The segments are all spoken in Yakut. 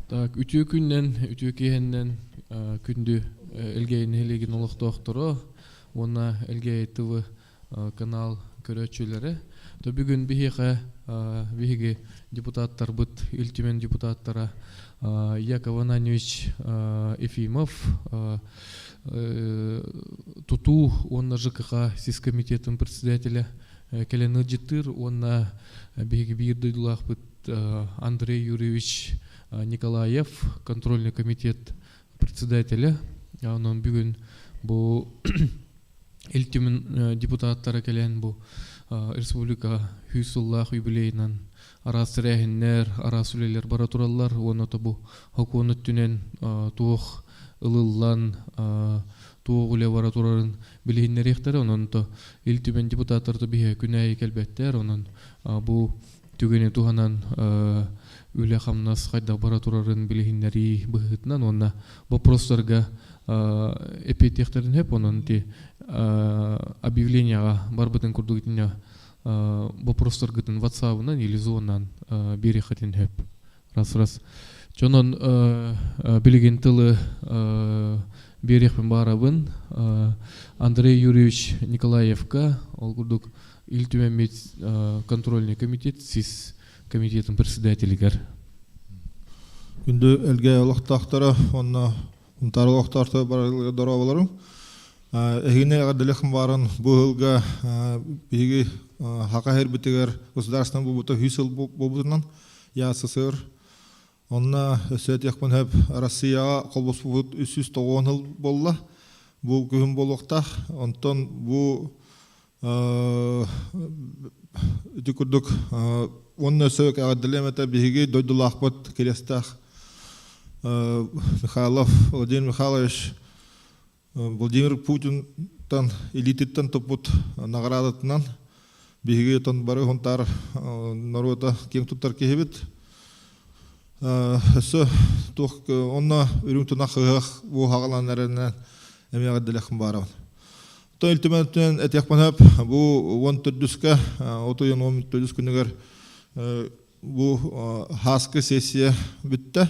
Так, үтүө күннэн, үтүө киэһэннэн күндү Элгээйи нэһилиэгин олохтоохторо уонна Элгээйи ТВ канал көрөөччүлэрэ. То бүгүн биһиэхэ биһиги депутаттарбыт, Ил Түмэн депутаттара Яков Ананьевич Ефимов, тутуу уонна ЖКХ сис комитетын председателэ кэлэн ыалдьыттыыр уонна биһиги биир дойдулаахпыт Андрей Юрьевич Николаев, контрольный комитет председателэ. Онон бүгүн бу Ил Түмэн депутаттара кэлэн бу республика 100 сыллаах юбилейынан араас тэрээһиннэр, араас үлэлэр бара тураллар уонна бу сокуон өттүнэн туох ылыллан, туох үлэ бара турарын билиһиннэриэхтэрэ. Онон то Ил Түмэн депутаттара биһиэхэ күн аайы кэлбэттэр. Онон бу түгэни туһанан үлэ-хамнас хайдах бара турарын билиһиннэрии быһыытынан уонна боппуруостарга эппиэттиэхтэрин сөп. Онон ити объявлениеҕа барбытын курдук итиннэ боппуруостаргытын WhatsApp-ынан или Zoom-нан биэриэххитин сөп. Раз-раз. Дьонон билигин тылы биэриэхпин баарабын. Андрей Юрьевич Николаевка, ол курдук Ил Түмэммит контрольный комитет сис комитетын председателигэр. Күндү Элгээйи олохтоохторо уонна Сунтаар олохтоохторо барыларыгар дорооболорум. Эһигини эҕэрдэлиэххин баарын бу ыһылга биһиги Хака сирбитигэр государственнай буолбута 100 сыл буолбутунан ЯССР Онно өссө этиэхпин сөп, Россияҕа холбоспуппут 390 сыл буолла. Бу күһүн буолуохтаах. Онтон бу ити курдук уонна өссө эҕэрдэлиэм этэ биһиги дойдулаахпыт Кириэстээх Михайлов Владимир Михайлович Владимир Путинтан илиититтэн туппут наҕараадатынан биһиги отон бары Сунтаар норуота киэҥ туттар киһибит. Өссө туох онно үрүҥ тунах ыһыах бу хаҕалан эрэнэн эмиэ эҕэрдэлиэхпин баарабын. Оттон Ил Түмэн этиэхпин сөп, бу 14-үскэ, от ыйын 14 күнүгэр бу хааскы сессия бүттэ.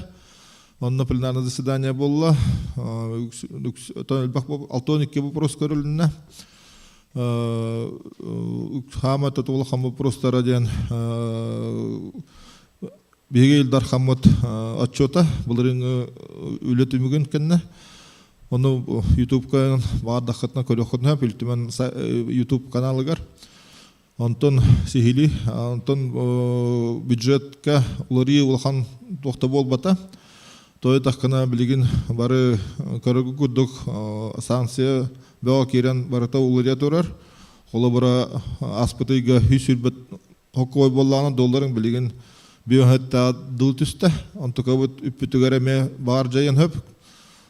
Онно пленарное заседание буолла. Элбэх 62 вопрос көрүлүннэ. Хаама улахан вопростара диэн биһиги Ил Дархаммыт отчета былырыыҥҥы үлэ түмүгүн кэннэ ону ютубка баардаххытына көрүөххүтүнэ Ил Түмэн ютуб каналыгар. Онтон сиһилии, онтон бюджетка уларыйыы улахан туох да буолбата. Тоҕо эттэххинэ, билигин бары көрөргө курдук санкция бөҕө киирэн барыта уларыйа турар. Холобура, ааспыт ыйга 120 хоккой буоллаҕына, долларыҥ билигин биоһэттээх дыл түстэ. Онтукабыт үппүтүгэр эмиэ баар дьайан сөп.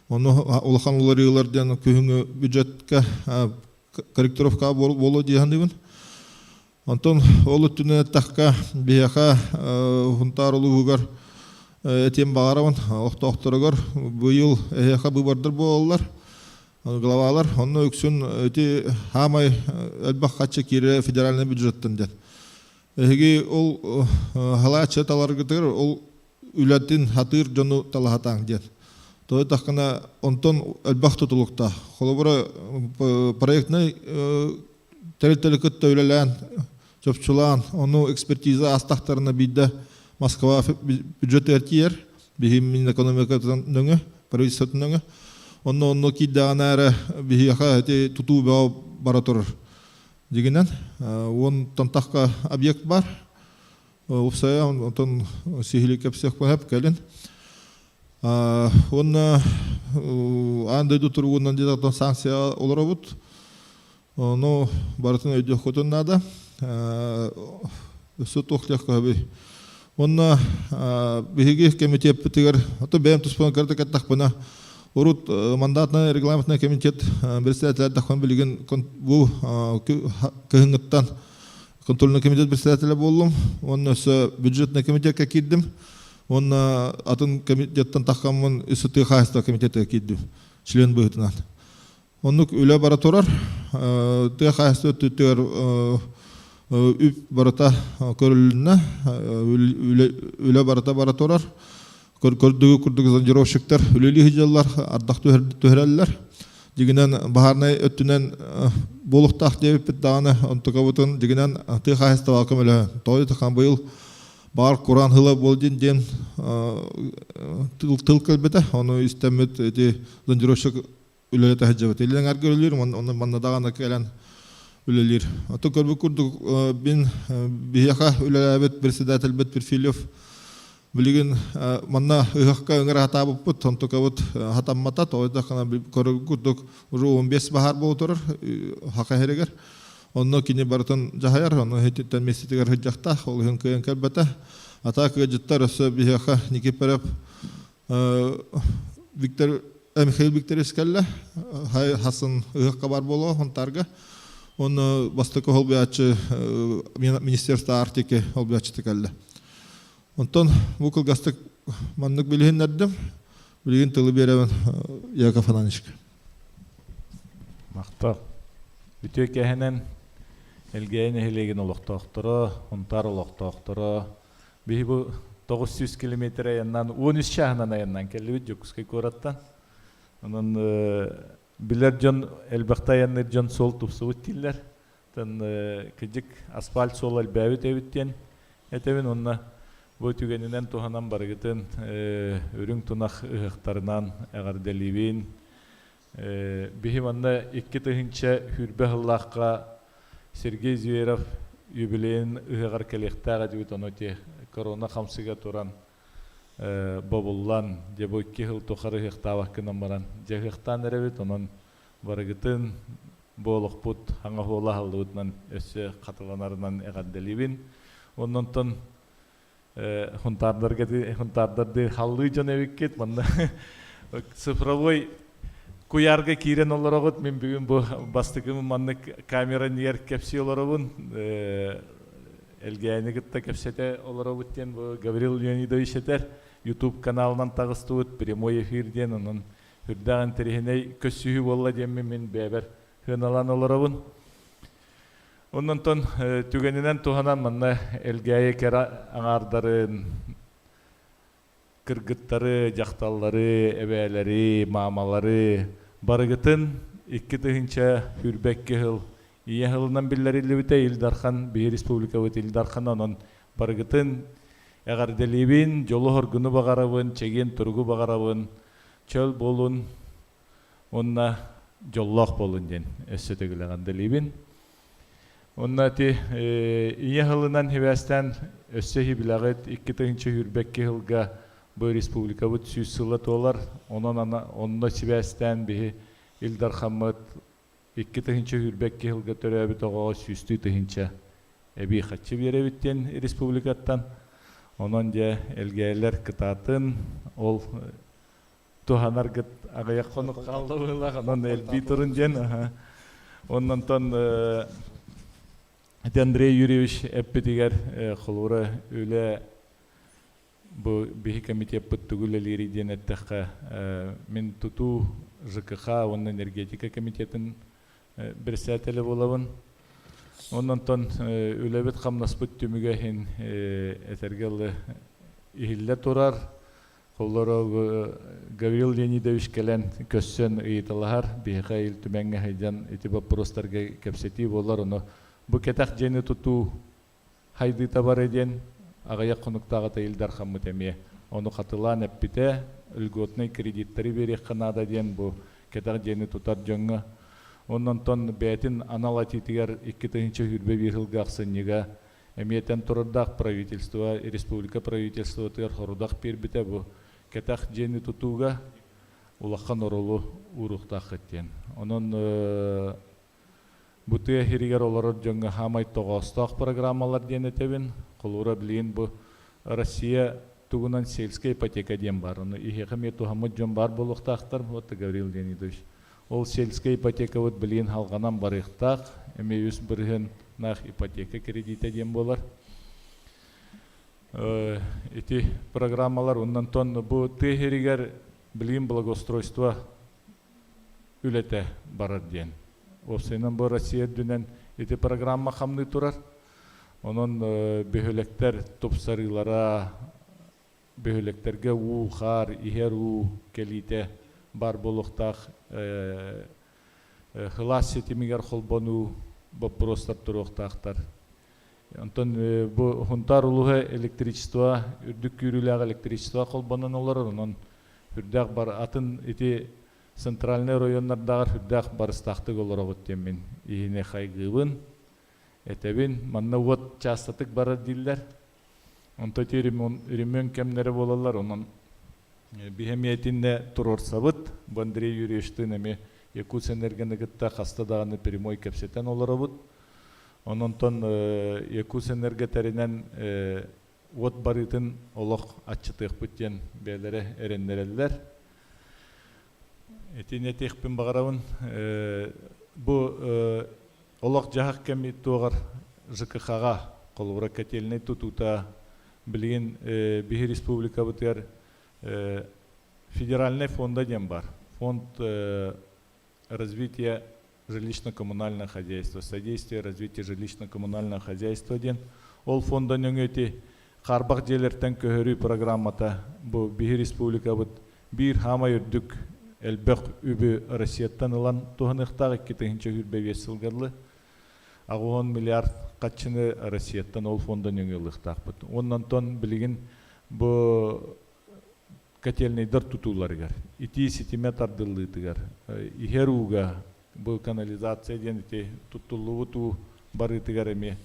Ону улахан уларыйыылар диэн күһүҥҥү бюджетка корректировка буолуо дии саныыбын. Онтон ол өттүнэн эттэххэ, биһиэхэ Сунтаар улууһугар этиэм баҕарабын, олохтоохторугар быйыл эһиэхэ быыбардар буолаллар, главалар. Онно үксүн ити хаамай элбэх хаччы киирэр федеральный бюджеттан диэн. Эһиги ол халааччы таларгытыгар ол үлэтин хатыыр дьону талаһатааҥ диэн. Тоҕо эттэххинэ, онтон элбэх тутулуктаах. Холобура, проектнай тэрилтэри кытта үлэлээн, чопчулаан, ону экспертиза аастахтарына биирдэ Москва бюджетыгар тиийэр, биһиги Минэкономикатын нөҥө, правительствотын нөҥө. Онно онно киирдэҕинэ эрэ биһиэхэ ити тутуу бөҕө бара турар. Дьиҥинэн, уонтан тахха объект баар. Уопсайа онтон сиһилии кэпсиэхпин сөп кэлин. Уонна аан дойду туругунан диэтэх санкцияҕа олоробут. Ону барытын өйдүөххүтүн наада. Өссө туох диэххэ сөбүй? Уонна биһиги кэмитиэппитигэр, ото бэйэм туспунан кырата кэттэхпинэ, урут мандатнай регламентный комитет председателя билигин бу кыһыҥҥыттан контрольный комитет председателя буоллум. Уонна өссө бюджетный комитетка киирдим. Уонна атын комитеттан таххаммын өссө тыа хаһаайыстыба комитетыгар киирдим член быһыытынан. Оннук үлэ бара турар. Тыа хаһаайыстыба өттүгэр үп барыта көрүлүннэ, үлэ барыта бара турар. Көрдүгү курдук зондировщиктар үлэлии сылдьаллар, ардах түһэрэллэр. Дьигинэн баһаарнай өттүнэн буолуохтаах диэбиппит даҕаны, онтукабытын дьигинэн тыа хаһаайыстыбаҕа көмөлөһөн. Тоҕо диэтэххэ быйыл баар кураан сыла буол диэн диэн тыл кэлбитэ. Ону истэммит ити зондировщик үлэлэтэ сылдьабыт. Илин эҥэргэ үлэлиир, онно манна даҕаны кэлэн үлэлиир. Ото көрбүт курдук мин биһиэхэ үлэлээбит председательбит Перфильев билигин манна ыһыахка ыҥыра сатаабыппыт, онтукабыт хатаммата, тоҕо диэтэххинэ көрөр курдук уже 15 баһаар буола турар Хаха иһэригэр. Онно кини барытын дьаһайар, онно иһититтэн миэстэтигэр сылдьахтаах, ол иһин кыайан кэлбэтэ. Ата кыадьыттар өссө биһиэхэ Никифоров Виктор Михаил Викторович кэллэ. Хасын ыһыахха бар буолуо Хонтаарга. Онно бастакы холбуйааччы Министерство Арктики холбуйааччыта кэллэ. Онтон бу кылгастык маннык билиһиннэрдим. Билигин тылы биэрэбин Яков Ананьевичка. Махтал. Үтүө кэһэнэн Элгээйи нэһилиэгин олохтоохторо, Хонтаар олохтоохторо, биһи бу 900 километр айаннан, 13 чааһынан айаннан кэллибит Дьокуускай куораттан. Онон билэр дьон, элбэхтэ айанныыр дьон суол тупсубут дииллэр. Тан кыдьык асфальт суол элбээбит эбит диэн этэбин уонна бу түгэнинэн туһанан барыгытын үрүҥ тунах ыһыахтарынан эҕэрдэлиибин. Биһи манна 2000 сыллаахха Сергей Зверев юбилейын ыһыаҕар кэлиэхтээх этибит, ону ити корона хамсыга туран бобуллан, дьэ бу 2 сыл тухары ыһыахтаабаккынан баран дьэ ыһыахтаан эрэбит, онон барыгытын бу олохпут хаҥа суола аһыллыбытынан өссө хатыланарынан эҕэрдэлиибин. Оннонтон хунтаардарга хунтаардарды халлыы дьон эбиккит манна цифровой куйаарга киирэн олороҕут мин бүгүн бу бастакы маннык камера ньиэр кэпсии олоробун Элгээни кытта кэпсэтэ олоробут диэн бу Гаврил Леонидович этэр YouTube каналынан таҕыстыбыт прямой эфир диэн онон Үрдээх интэриэһинэй көссүүһүү буолла диэммин мин бэйэбэр сыаналаан олоробун. Оннонтон түгэнинэн туһанан манна Элгээйи кэрэ аҥаардарын, кыргыттары, дьахталлары, эбээлэри, маамалары барыгытын 2022 сыл Ийэ сылынан биллэриллибитэ Ил Дархан, биһи республикабыт Ил Дархана онон барыгытын эҕэрдэлиибин, дьолу-соргуну баҕарабын, чэгиэн туругу баҕарабын, чөл буолун уонна дьоллоох буолун диэн өссө төгүл эҕэрдэлиибин. Уонна ити ийэ сылынан сибээстээн өссө иһи билэҕит 2022 сылга бу республикабыт 100 сыла туолар. Онон онно сибээстээн биһи Ил Дархаммыт 2022 сылга төрөөбүт оҕоҕо сүүстүү тыһыынча эбии харчы биэрэбит диэн республикаттан. Онон дьэ элгээйилэр кытаатын ол туһанаргыт аҕыйах хонук хаалла быһыылаах, онон элбии турун диэн. Оннонтон ити Андрей Юрьевич эппитигэр холуура үлэ Бу биһи комитеппыт тугу үлэлиирий диэн эттэххэ, мин тутуу, ЖКХ уонна энергетика комитетын председателэ буолабын. Онон үлэбит-хамнаспыт түмүгэ иһин этэргэ дылы иһиллэ турар. Холлоро Гаврил Леонидович кэлэн көрсөн ыйыталаһар. Биһиэхэ Ил Түмэҥҥэ сылдьан ити боппуруостарга кэпсэтии буолар. Ону бу кэтэх дьиэни тутуу хайдыыта бары диэн аҕыйах хонуктааҕыта Ил Дархаммыт эмиэ ону хатылаан эппитэ, льготнай кредиттэри биэриэххэ наада диэн бу кэтэх дьиэни тутар дьоҥҥо. Оннонтон бэйэтин анал этиитигэр 2021 сылга ахсынньыга эмиэ этэн турардаах правительство, республика правительствотыгар сорудах биэрбитэ бу кэтэх дьиэни тутууга улахан оруолу ууруохтааххыт диэн. Онон Бу тыа сиригэр олорор дьоҥҥо саамай тоҕоостоох программалар диэн этэбин. Холобура, билигин бу Россия тугунан сельская ипотека диэн баар. Ону иһиэхэ эмиэ туһаммыт дьон баар буолуохтаахтар. Вот Гаврил Леонидович. Ол сельская ипотекабыт билигин халҕанан барыахтаах. Эмиэ 3 бырыһыаннаах ипотека кредитэ диэн буолар. Ити программалар оннон бу тыа сиригэр билигин благоустройство үлэтэ барар диэн. Уопсайынан бу Россия үрдүнэн ити программа хамныы турар. Онон бөһүөлэктэр тупсарыылара, бөһүөлэктэргэ уу, хаар, иһэр уу кэлиитэ баар буолуохтаах сылаас ситимигэр холбонуу боппуруостар туруохтаахтар. Онтон бу Хунтаар улууһа электричество, үрдүк күүрүүлээх электричество холбонон олорор. Онон үрдээх бар атын ити центральнай районнардааҕар үрдээх барыстаахтык олоробут диэммин иһини хайгыыбын, этэбин. Манна уот чаастатык барар дииллэр. Онто ити ремонт кэмнэрэ буолаллар. Онон биһи эмиэ итиннэ туруорсабыт. Бу Андрей Юрьевичтыын эмиэ Якутсэнергоны кытта хаста даҕаны прямой кэпсэтэн олоробут. Ононтон Якутсэнерго тэринэн уот барыытын олох аччатыахпыт диэн бэйэлэрэ эрэннэрэллэр. Итини этиэхпин баҕарабын. Бу олох-дьаһах кэми туоҕар ЖКХ-ҕа, холобура, котельнай тутуута билигин биһи республикабытыгар федеральнай фонда диэн бар. Фонд развития жилищно-коммунального хозяйства, содействие развитию жилищно-коммунального хозяйства диэн. Ол фонда нөҥүө ити хаарбах дьиэлэртэн көһөрүү программата бу биһи республикабыт биир хаамай үрдүк элбэх үбү Россияттан ылан туһаныахтаах 2025 сылга дылы 80 миллиард хаччыны Россияттан ол фонда нөҥүө ылыахтаахпыт. Уонна онтон билигин бу котельнайдар тутууларыгар, итии ситимэ тардыллыытыгар, иһэр ууга бу канализация диэн ити туттуллубут уу барыытыгар эмиэ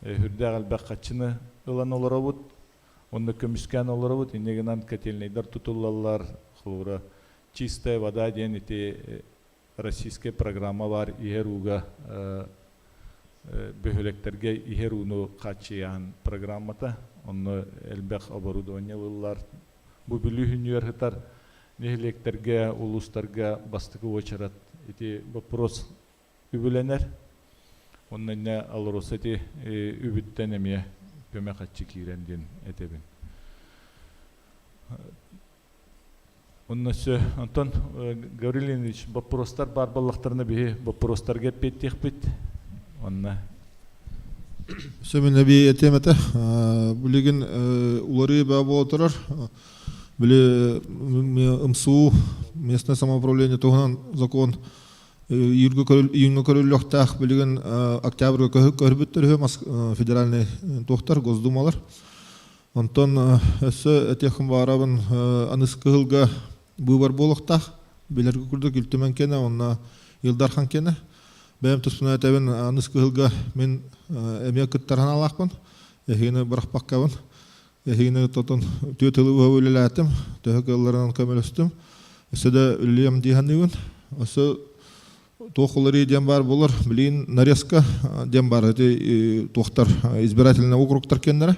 үрдээх элбэх хаччыны ылан олоробут. Онно көмүскээн олоробут. Инньэ гынан котельнайдар тутуллаллар. Холобура, чистая вода диэн ити российскай программа баар иһэр ууга бөһүөлэктэргэ иһэр ууну хааччыйаан программата. Онно элбэх оборудование ылыллар. Бу Бүлүү хүннүгэр сытар нэһилиэктэргэ, улуустарга бастакы уочарат ити вопрос үбүлэнэр. Онно иннэ АЛРОСА ити үбүттэн эмиэ көмө хаччы киирэн диэн этэбин. Онно өссө онтон Гаврил Леонидович боппуруостар баар буоллахтарына биһи боппуруостарга эппиэттиэхпит. Онно Сөмүн эбии этиэм этэ. Билигин уларыы баа буола турар. Били МСУ местное самоуправление туһунан закон июньга көрүллүөхтээх билигин октябрьга көрбүттэр үһү федеральный туохтар госдумалар. Онтон өссө этиэххин баҕарабын аныскы ыһылга быыбар буолуохтаах. Билэргэ курдук Ил Түмэн киэнэ уонна Ил Дархан киэнэ. Бэйэм туспунан этэбин аныскы ыһылга мин эмиэ кыттар санаалаахпын. Эһигини бырахпаккабын. Эһигини тотон түөрт ыл уһа үлэлээтим. Төһө кыалларынан көмөлөстүм. Өссө да үлэлиэм дии саныыбын. Өссө туох уларыы диэн баар буолар. Билигин нарезка диэн баар ити туохтар избирательный округтар киэннэрэ.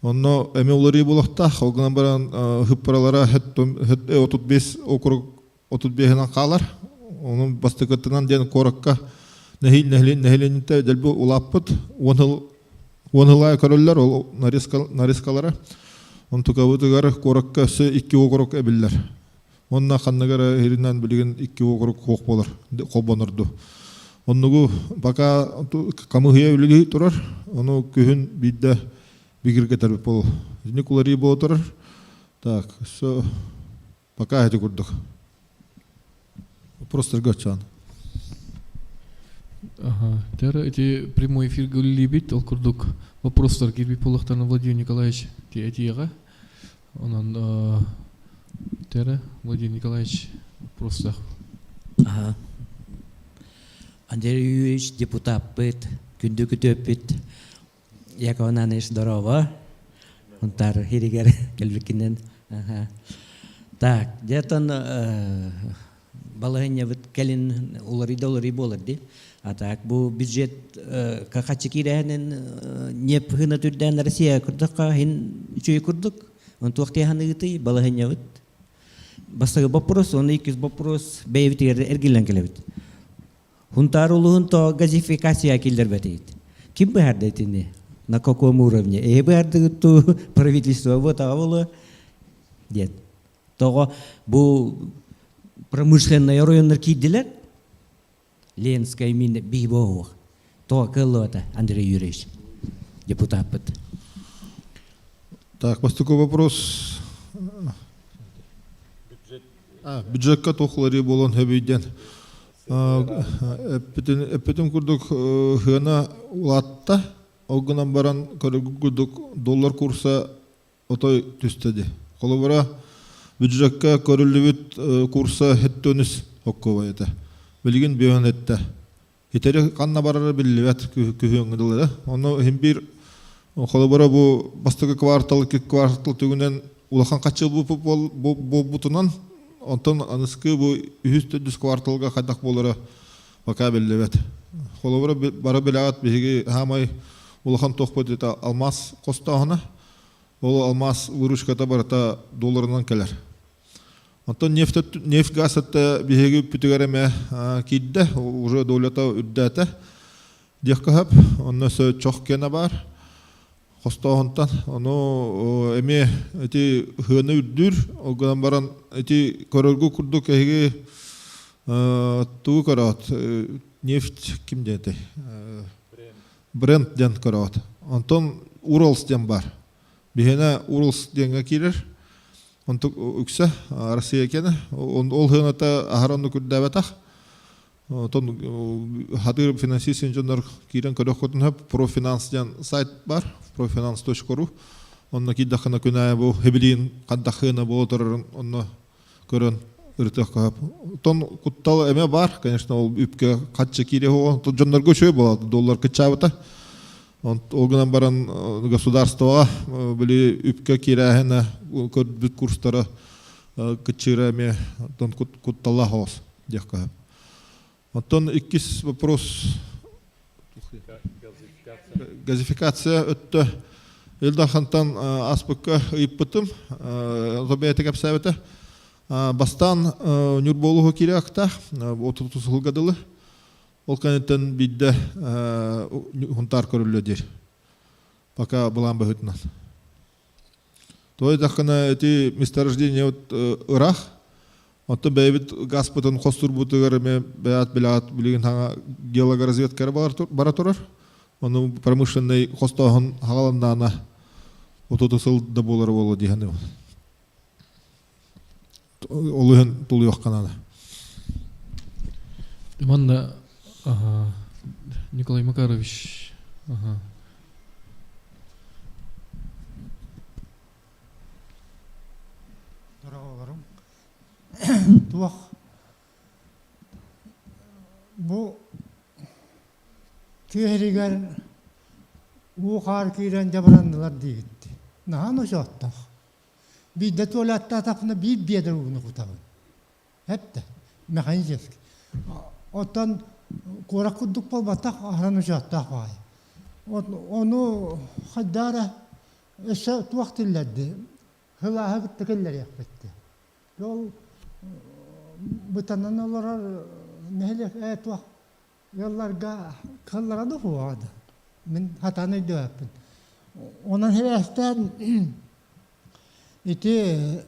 Онно эмиэ уларыы буолуохтаах. Ол гынан баран хыппаралара 35 округ 35-инэн хаалар. Онон бастакытынан диэн куоракка нэһилиэнньэтэ дэлби улааппыт. 10 сыл 10 сыл аайы көрөллөр ол нарезкалара. Онтукабытыгар куоракка өссө икки округ эбиллэр. Уонна ханнык эрэ иһиринэн билигин икки округ суох буолар, холбонорду. Оннугу пока хамыыһыйа үлэлии турар. Ону күһүн биирдэ бигэргэтэрбит буолуо. Итинник уларыы буола турар. Так, все пока эти курдук. Вопростарга отчаан. Ага. Тэр эти прямой эфир үлэлиибит, ол курдук вопростар киирбит буолуохтарына Владимир Николаевич этиэҕэ. Онон Тера Владимир Николаевич просто. Аха. Андрей Юрьевич депутаппыт, күндү күтүөппүт Яков Ананович здорово. Унтаар хиригер кэлбиккинен. Аха. Так, где-то балаһынньабыт кэлин уларыйда уларый буолар дии. А так бу бюджет хаччы киирэһинин ньиэп хына түрдээн Россия курдукка хин үчүгэй курдук. Он туох тиэханыгытый балаһынньабыт. Бастакы вопрос, он иккис вопрос бэйэбитигэр эргиллэн кэлэбит. Хунтаар улуһун то газификация киллэрбэтигит. Ким быһаарда итини? На каком уровне? Эһи быһаардыгыт ту правительство вот аҕа диэн. Тоҕо бу промышленнай оройуоннар киирдилэр. Ленскэй мин биибо Тоҕо кыаллыбата Андрей Юрьевич депутаппыт. Так, бастакы вопрос. Бюджетка туох буолан хөбүйден. Эппитин курдук хыана улаатта. Ол гынан баран курдук доллар курса отой түстэ ди. Холобура бюджетка көрүллүбүт курса хеттөнүс хоккобай этэ. Билигин бөөн этте. Итери ханна барара биллибэт күһүөҥҥү дылы. Ону иһин биир холобура бу бастакы квартал, икки квартал түгүнэн улахан хаччыл буолбутунан, онтон аныскы бу үһүс төрдүс кварталга хайдах буолара пока биллибэт. Холобура бары билэҕит биһиги хаамай улахан туохпут это алмаас хостооһуна. Ол алмаас выручката барыта долларынан кэлэр. Оттон нефть, нефть газ это биһиги үппүтүгэр эмэ киирдэ, уже долята үрдээтэ диэххэ сөп. Онно өссө чох киэнэ баар хостооһунтан. Ону эмиэ ити ыһыаны үрдүүр, ол гынан баран ити көрөргө курдук эһиги тугу көрөҕүт? Нефть ким диэтэй? Бренд диэн көрөҕүт. Онтон Уралс диэн баар. Биһиэнэ Уралс диэҥҥэ киирэр. Онтук үксэ Россия киэнэ. Ол сыаната аһара оннук үрдээбэтэх. Онтон хатыыр финансист дьоннор киирэн көрөххүтүн сөп. Профинанс диэн сайт бар. Профинанс.ру. Онно киирдэххинэ күн аайы бу хибилиин хантах сыана буола турарын онно көрөн ырытыахха сөп. Оттон куттал эмэ бар, конечно, ол үпкэ хаччы киириэ суоҕа. Дьоннорго үчүгэй буолар, доллар кыччаабыта. Ол гынан баран государствоҕа били үпкэ киирээһинэ көрбүт курстара кыччыыра эмиэ оттон кутталлаах оҕус диэххэ сөп. Оттон иккис вопрос газификация өттө Ил Дархантан аспыкка ыйыппытым, бэйэтэ кэпсээбитэ. Бастаан Ньурба улууһу киириэхтээх, отут сылга дылы. Ол кэнниттэн биирдэ Хунтаар көрүллүө диир. Пока былаан быһыытынан. Туойдаххына ити месторождение вот ыраах. Оттон бэйэбит газпытын хостурбутугар эмиэ бэйэт билэҕит билигин хаҥа геологоразведка бара турар. Ону промышленный хостооһун хаҕаланнаана отуту сыл да буолара буолуо дии саныыбын. Ол иһин тулуйуохха наада. Манна Николай Макарович Дороголорум. Туох бу тыа сиригэр уу-хаар киирэн дьабараннылар диигит. Наһаа ночооттоох. Биирдэ туалеттаатахпына биир биэдэр ууну кутабын. Эптэ, механически. Оттон куорат курдук буолбатах, аһаран учуоттаах баҕайы. Ону хайдах эрэ өссө туох тиллэрди, сылааһы кытта киллэриэхпит дии. Ол бытанан олорор нэһилиэк ээ туох ыалларга кыаллара да суоҕа да. Мин хатаан өйдөөбөппүн. Онон сибээстээн ити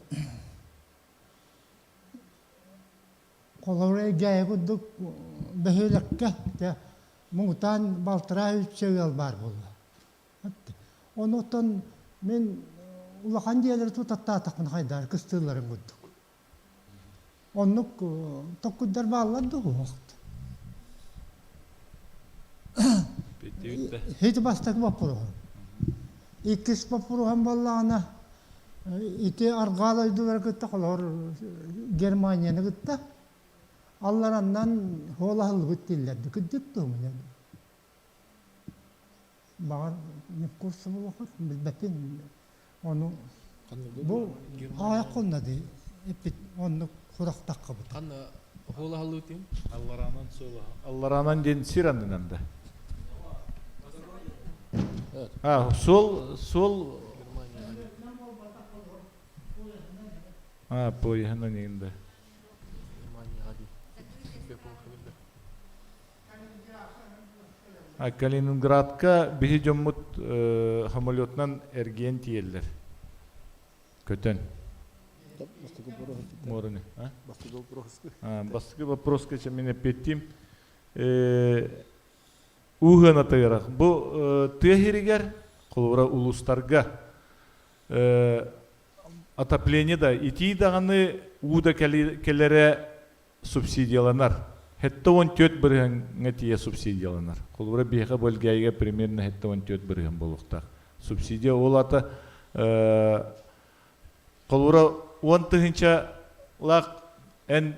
холобура Элгээйи курдук бөһүөлэккэ дьэ муҥутаан балтараа үччэ ыал баар буолла. Онуттан мин улахан дьиэлэри тутаттаатахпына хайдаар кыстыылларын курдук. Оннук токкуйдар бааллар дуу Ити бастакы боппуруоһум. Иккис боппуруоһум буоллаҕына ити арҕаа дойдулары кытта холобур Германияны кытта аллараннан суол аһыллыбыт дииллэр кырдьык дуо Баҕар не в курсе буолуоххут билбэппин ону бу аҕыйах хонно дии эппит оннук сурахтаххыбыт Ханна суол аһыллыбытын? Аллараанан суол Аллараанан диэн сир аннынан да. А, суол суол А, поеһынан иҥин да. Калининградка биһи дьоммут самолетунан эргийэн тиийэллэр. Көтөн. Муораны. Бастакы вопроска мин эппиэттиим. Уу сыаната ыарахан. Бу тыа сиригэр, холобура улуустарга отопление да, итии даҕаны уу да кэлэрэ субсидияланар. 74 бырыһыаҥҥа тиийэ субсидияланар. Холобура, биһиэхэ бу Элгээйигэ примерно 74 бырыһыан буолуохтаах. Субсидия ол аата холобура 10 тыһыынчалаах эн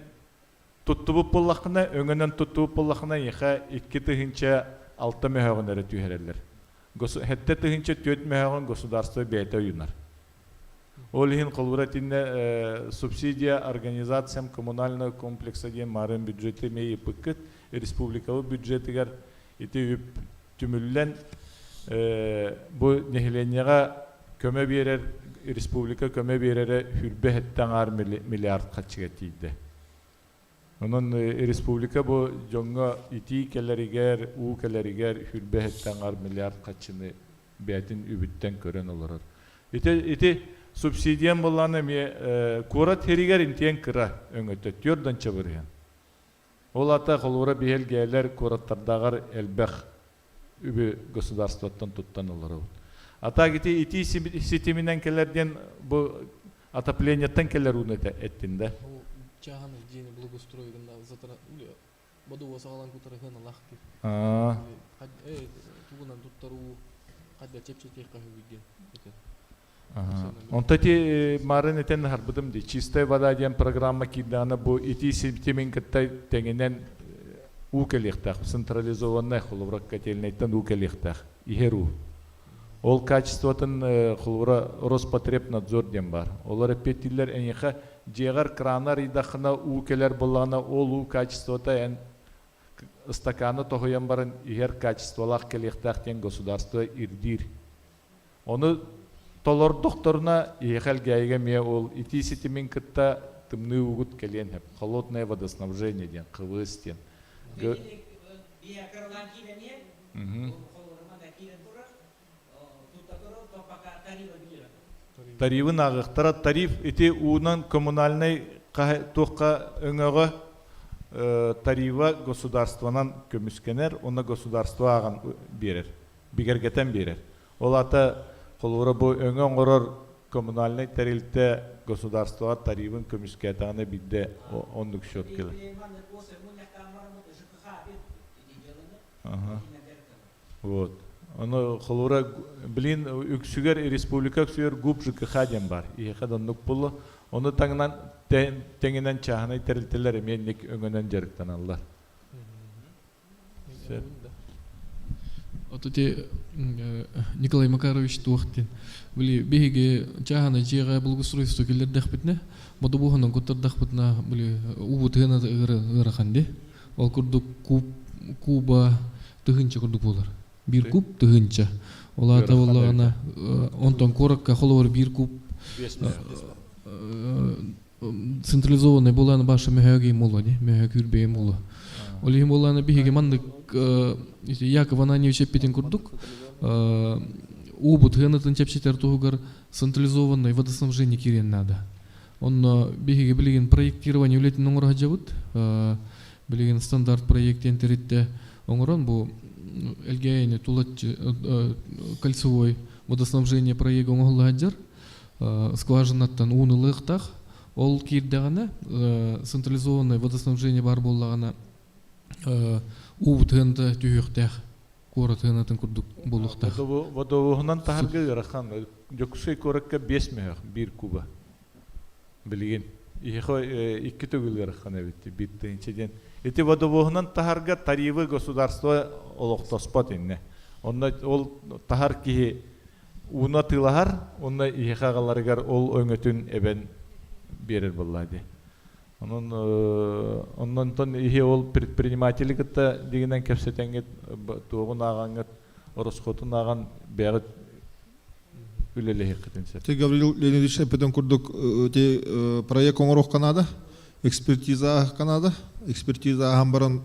туттубут буоллаххына, өҥөнөн туттубут буоллаххына, эйиэхэ 2006 мөһөөҕүн эрэ түһэрэллэр. 74 мөһөөҕүн государство бэйэтэ уйунар. Ол иһин холобура итиннэ субсидия организациям коммунального комплекса диэн марын бюджеты эмиэ ыйыппыккыт. Республикабыт бюджетыгар ити үп түмүллэн бу нэһилиэнньэҕэ көмө биэрэр республика көмө биэрэрэ 27 аҥаар миллиард харчыга тиийдэ. Онон республика бу дьоҥҥо итии кэлэригэр, уу кэлэригэр 27 аҥаар миллиард харчыны бэйэтин үбүттэн көрөн олорор. Ити, ити субсидиям буоллаҕына эмиэ куорат сиригэр интиэн кыра өҥөтө, 40 бырыһыан. Ол ата холобура биһэлгэлэр куораттардааҕар элбэх үбү государствоттан туттан олоробут. А так ити итии ситиминэн кэлэр диэн бу отоплениеттан кэлэр ууну эттин да? Чааһынай дьиэни благоустройгында бодуо саҕалан кутарыһын алах диир. Тугунан туттаруу хайда чэпчэтиэххэ үһү диэн. Онто ити марын этэн харбытым ди чистая вода диэн программа киирдэҕинэ бу итии ситимин кытта тэҥинэн уу кэлиэхтээх централизованнай холобура котельнайтан уу кэлиэхтээх иһэр уу. Ол качествотын холобура Роспотребнадзор диэн бар. Олор эппиэттииллэр эйиэхэ дьиэҕэр краны арыйдаххына уу кэлэр буоллаҕына ол уу качествота эн ыстакааны тоһуйан баран иһэр качестволаах кэлиэхтээх диэн государство ирдиир. Ону толордохторуна эһиэхэ Элгээйигэ эмиэ ол итии ситимин кытта тымныы уугут кэлиэн сөп. Холодное водоснабжение диэн, ХВС диэн. Тарифын ааҕыахтара. Тариф ити уунан коммунальнай туохха өҥөҕө тарифа государствонан көмүскэнэр уонна государство ааҕан биэрэр, бигэргэтэн биэрэр. Ол аата холобура бу өҥө оҥорор коммунальнай тэрилтэ государствоҕа тарифын көмүскээтэҕинэ биирдэ оннук счет кэлэр. Вот. Ону холобура блин үксүгэр республика үксүгэр ГУП ЖКХ диэн бар. Иһиэхэ да оннук буолла. Ону таҥынан тэҥинэн чааһынай тэрилтэлэр эмиэ инник өҥөнөн дьарыктаналлар. Вот эти Николай Макарович туох диэн били биһиги чааһынай дьиэҕэ благоустройство киллэрдэхпитинэ бодобуоһунан куттардахпытына били уубут ыана ыарахан дии ол курдук куб куба 1000 курдук буолар биир куб 1000 ол аата буоллаҕына онтон куоракка холобур биир куб централизованный буолааны баша мөһөөгий мулу не мөһөөкүүрбэйи мулу ол иһин буоллаана биһиги маннык Яков Ананьевич эппитин курдук уубут сыанатын чэпчэтэр туһугар централизованный водоснабжение киириэн наада. Онно биһиги билигин проектирование үлэтин оҥоро сылдьабыт. Билигин стандарт проект диэн тэрилтэ оҥорон бу Элгээйини тулаччы кольцевой водоснабжение проега оҥоһулла сылдьар. Скважинаттан ууну ылыахтаах. Ол киирдэҕинэ централизованное водоснабжение бар буоллаҕына уубут сыаната түһүөхтээх куорат сыанатын курдук буолуохтаах. Водовоһунан таһарга ыарахан. Дьокуускай куоракка 5 мөһөх биир куба. Билигин. Иһихо икки төгүл ыарахан эбит 1000 диэн. Ити водовоһунан таһарга тарифы государство олохтоспот инне. Онно ол таһар киһи ууну атыылаһар, онно иһихэ аҕаларыгар ол өҥөтүн эбэн биэрэр буолла дии. Онон оннонтон иһи ол предприниматели кытта дигинэн кэпсэтэҥҥит туоҕун ааҕаҥҥыт ороскуотун ааҕан бэйэҕит үлэлэһиэххитин сөп. Ты Гаврил Леонидович эппитин курдук ти проект оҥоруохха наада, экспертиза наада, экспертиза ааһан баран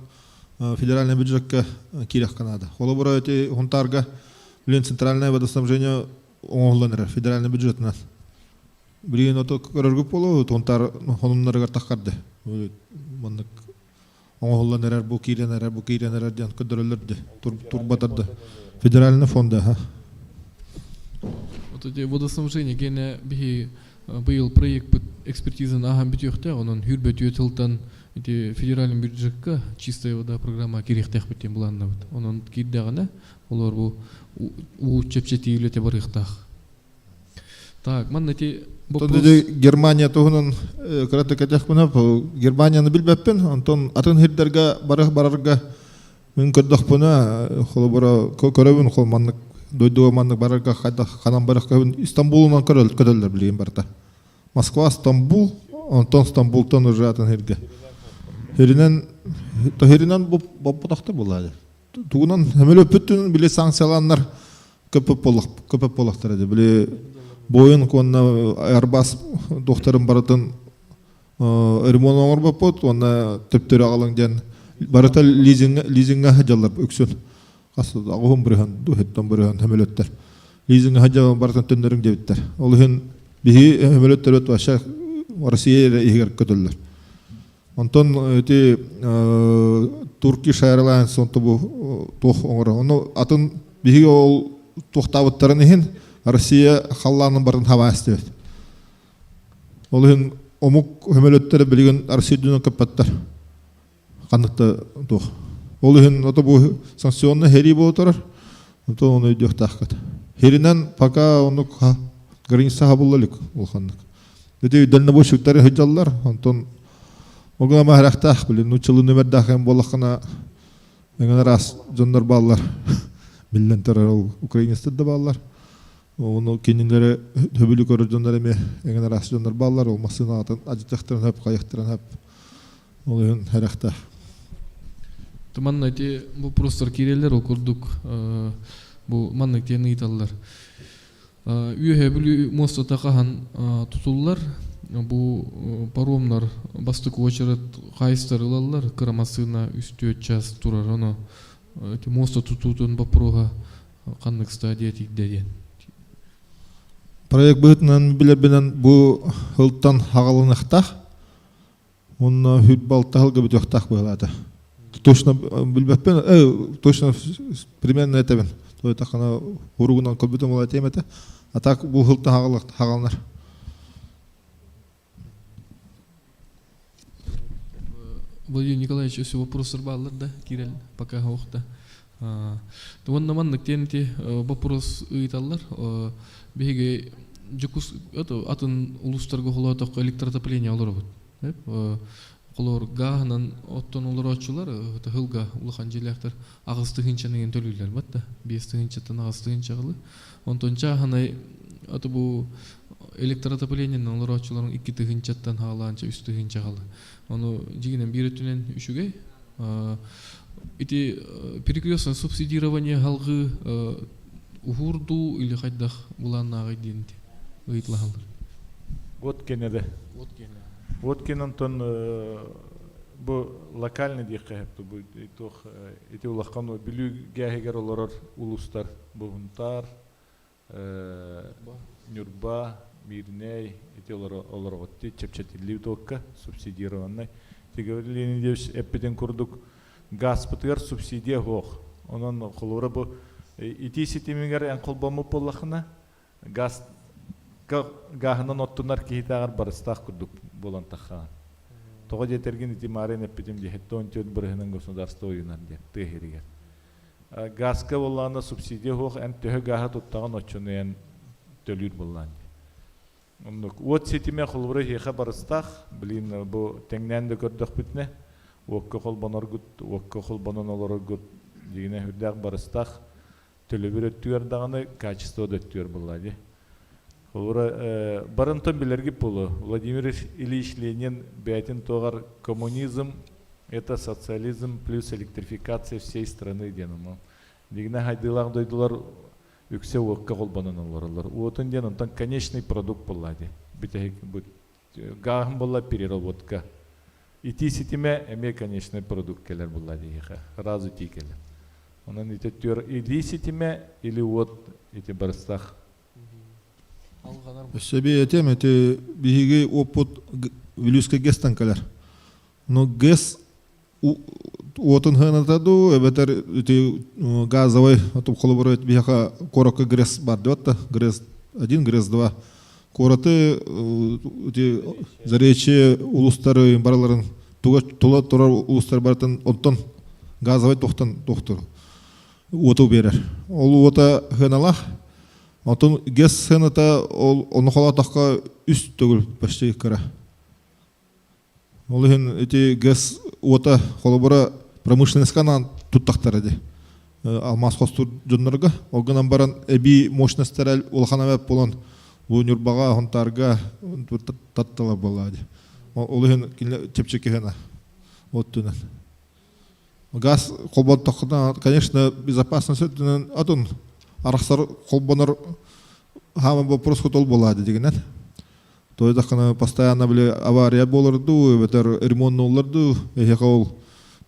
федеральный бюджекка киириэххэ наада. Холобура эти Хунтаарга билин центральное водоснабжение оҥоһуллан эрэр федеральный бюджетынан. Билигин ото көрөргүт буолуо, Хунтаар хонуннарыгар таххарды. Маннык. Оҥоһуллан эрэр, бу киирэн эрэр, бу киирэн эрэр диэн көрдөрөллөр дии. Турбатар да. Федеральный фонда, ха. Вот эти водоснабжение гене биһи быйыл проект экспертизаны ааһан бүтүөхтээх, онон хүрбөтүө тылтан ити федеральный бюджетка чистая вода программа кириэхтээх диэн былааннабыт. Онон киирдэҕинэ, олор бу уу чэпчэтии үлэтэ барыахтаах. Так, манна ити вопрос... Германия туһунан кыратык этехпинэ, Германияны билбэппин, онтон атын сирдэргэ барых барарга мин көрдөхпүнэ, холобура көрөбүн, хол маннык дойдуга маннык барарга хайдах ханан барых Стамбулунан көтөллөр билигин барыта. Москва, Стамбул, онтон Стамбултан уже атын сиргэ. Хиринен, хиринен боппутахта буолаа. Тугунан өмөлөппүттүн били санкцияланнар көпөп буолахтара ди. Били Боинг уонна Airbus докторын барытын ремонт оҥорбоппут уонна төптөрү аҕалыҥ диэн барыта лизинг лизиҥҥа сылдьаллар үксүн. Хас аҕыһын бырыһан дуһуттан бырыһан хөмөлөттөр. Лизиҥҥа сылдьан барытын төннөрүҥ диэбиттэр. Ол иһин биһи хөмөлөттөрбүт вообще Россия эрэ иһигэр көтөллөр. Онтон ити Turkish Airlines онто бу туох оҥоро. Ону атын биһиги ол туохтаабыттарын иһин Россия халлаанын барын хабаас диэбит. Ол иһин омук көмөлөттөрө билигин Россия үрдүнэн көппөттөр. Ханнык да туох. Ол иһин ото бу санкционный херии буола турар. Онтон ону өйдүөхтааххыт. Херинэн пока оннук граница хабылла илик улаханнык. Ити дальнобойщиктары сылдьаллар, онтон Огама харахтаах, блин, нууччалыы нүмердаах эм буоллаххына, эҥин араас дьоннор бааллар. Биллэн турар, ол украинецтар да бааллар. Ону кинилэри хөбүлүү көрөр дьоннор эмиэ эҥин араас дьоннор бааллар. Ол массыынаатын адьытахтарын хөп, хайахтарын хөп. Ол иһин харахтаах. Манна ити вопростар киирэллэр, ол курдук бу маннык диэн ыйыталлар. Үөһээ Бүлүү муостата хаһан тутуллар? Бу паромнар бастакы уочарат хаайыстар ылаллар, кыра массыына үс-түөрт час турар, ону ити муоста тутуутун боппуруоһа ханнык стадия тиийдэ диэн. Проект быһыытынан билэрбинэн бу сылтан хаҕалыныахтаах. Уонна хүрбалта сылга бүтүөхтээх быһалаата. Точно билбэппин, точно примерно этэбин. Тойтахана уругунан көрбүтүм ол этиэм этэ. А так бу сылтан хаҕаланар. Владимир Николаевич өссө вопростар бааллар да киирэл пока оһохта. Уонна маннык диэн ити вопрос ыйыталлар. Биһиги Дьокуус атын улуустарга холоотоххо электроотопление олоробут. Холоор гааһынан оттон олорооччулар тыһылга улахан дьиэлээхтэр 8 тыһыынчаны төлүүллэр батта 5 тыһыынчаттан 8 тыһыынчаҕылы. Онтон чааһынай аты бу электроотоплениенан олорооччуларын 2 тыһыынчаттан хаалаанча 3 тыһыынчаҕылы. Ону дьигинэн биир өттүнэн үчүгэй. Ити перекрестное субсидирование халгыы уһуурдуу или хайдах булааннааҕый диэн ыйытылаһаллар. Вот кенеде. Вот кен онтон бу локальный диэххэ бу туох ити улахан Бүлүү гээһигэр олорор улуустар бу Хунтаар, Ньурба, Мирнэй ити олороҕутти чэпчэтиллии туокка субсидированный. Тигэр Леонидович эппитин курдук газпытыгар субсидия суох. Онон холобура бу итии ситимигэр эн холбоммут буоллахына газ гааһынан оттунар киһитээҕэр барыстаах курдук буолан таххаан. Тоҕо диэтэргин ити маарын эппитим дии 74 бырыһынан государство уйунар диэн тыа иһиригэр. Газка буоллаҕына субсидия суох эн төһө гааһы туттаҕын оччону эн төлүүр буоллаан дии. Оннук. Уот ситимэ холобура эһиэхэ барыстаах. Блин, бу тэҥнээн да көрдөхпүтүнэ уокка холбоноргут, уокка холбонон олороргут дьигинэ үрдээх барыстаах. Төлөбүр өттүгэр даҕаны, качество да өттүгэр буоллаа дии. Холобура, барынтан билэргит буолуо. Владимир Ильич Ленин бэйэтин туоҕар коммунизм это социализм плюс электрификация всей страны диэн ону. Дигинэ хайдыылаах дойдулар үксэ уокка холбонон олороллор. Уотун диэн онтон конечный продукт буолла дии. Бүтэһик гааһын буолла переработка. Итии ситимэ эмиэ конечный продукт кэлэр буолла диэхэ. Сразу итии кэлэр. Онон ити түөр или ситимэ или уот ити барыстах. Өссө этем эти биһиги опыт Вилюйскай ГЭСтан кэлэр. Но ГЭС Уотун сыаната дуу, эбэтэр ити газовай холобура биһиэхэ куоракка ГРЭС бар диэбэт да, ГРЭС-1, ГРЭС-2. Куораты ити Заречье улуустары барыларын тула турар улуустар барытын онтон газовай туохтан туохтур уоту биэрэр. Ол уота сыаналаах. Онтон ГЭС сыаната ол ону холоотоххо үс төгүл почти кыра. Ол иһин ити ГЭС уота холобура промышленностька анаан туттахтара дии. Алмаас хостуур дьоннорго. Ол гынан баран эбии мощностара улахан эбэт буолан бу Ньурбаҕа, Хонтаарга татталар буоллаҕа дии. Ол иһин кинилэр чэпчэки гына оттунан. Газ холбонтоххуна, конечно, безопасность өттүнэн атын арахсар холбонор хаама вопрос хотол буолаа дигинэн. Тойдаххына постоянно били авария буолар дуу, эбэтэр ремоннуллар дуу, эһиэхэ ол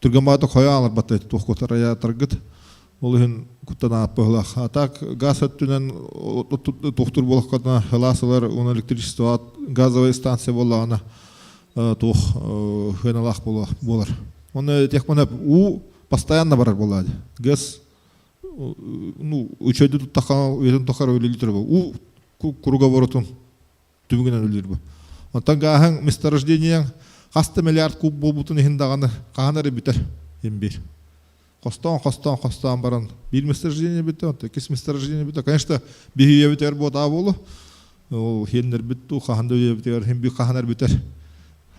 түргэн баата хойо аларбатта туох кутарайаатаргыт. Ол иһин куттан ааппыһылах. А так газ өттүнэн туохтур буолаххытына хылаасылар уонна электричество газовая станция буоллаҕына туох хыаналаах буолар. Оны техманап уу постоянно барар буолаады. ГЭС ну үчөйдү туттахха үйэтин тухары үлэлии турар уу круговоротун түбүгүнэн үлэлиир бу. Онтон гааһыҥ месторождениең хас да миллиард куб буолбутун иһин даҕаны хаһан эрэ бүтэр имбир. Хостоон, хостоон, хостоон баран биир месторождение бүттэ, онтон иккис месторождение бүттэ. Конечно, биһи үйэбитигэр буотаа буолу. Ол хиэннэрбит туу хаһан да үйэбитигэр хин би хаһан эрэ бүтэр.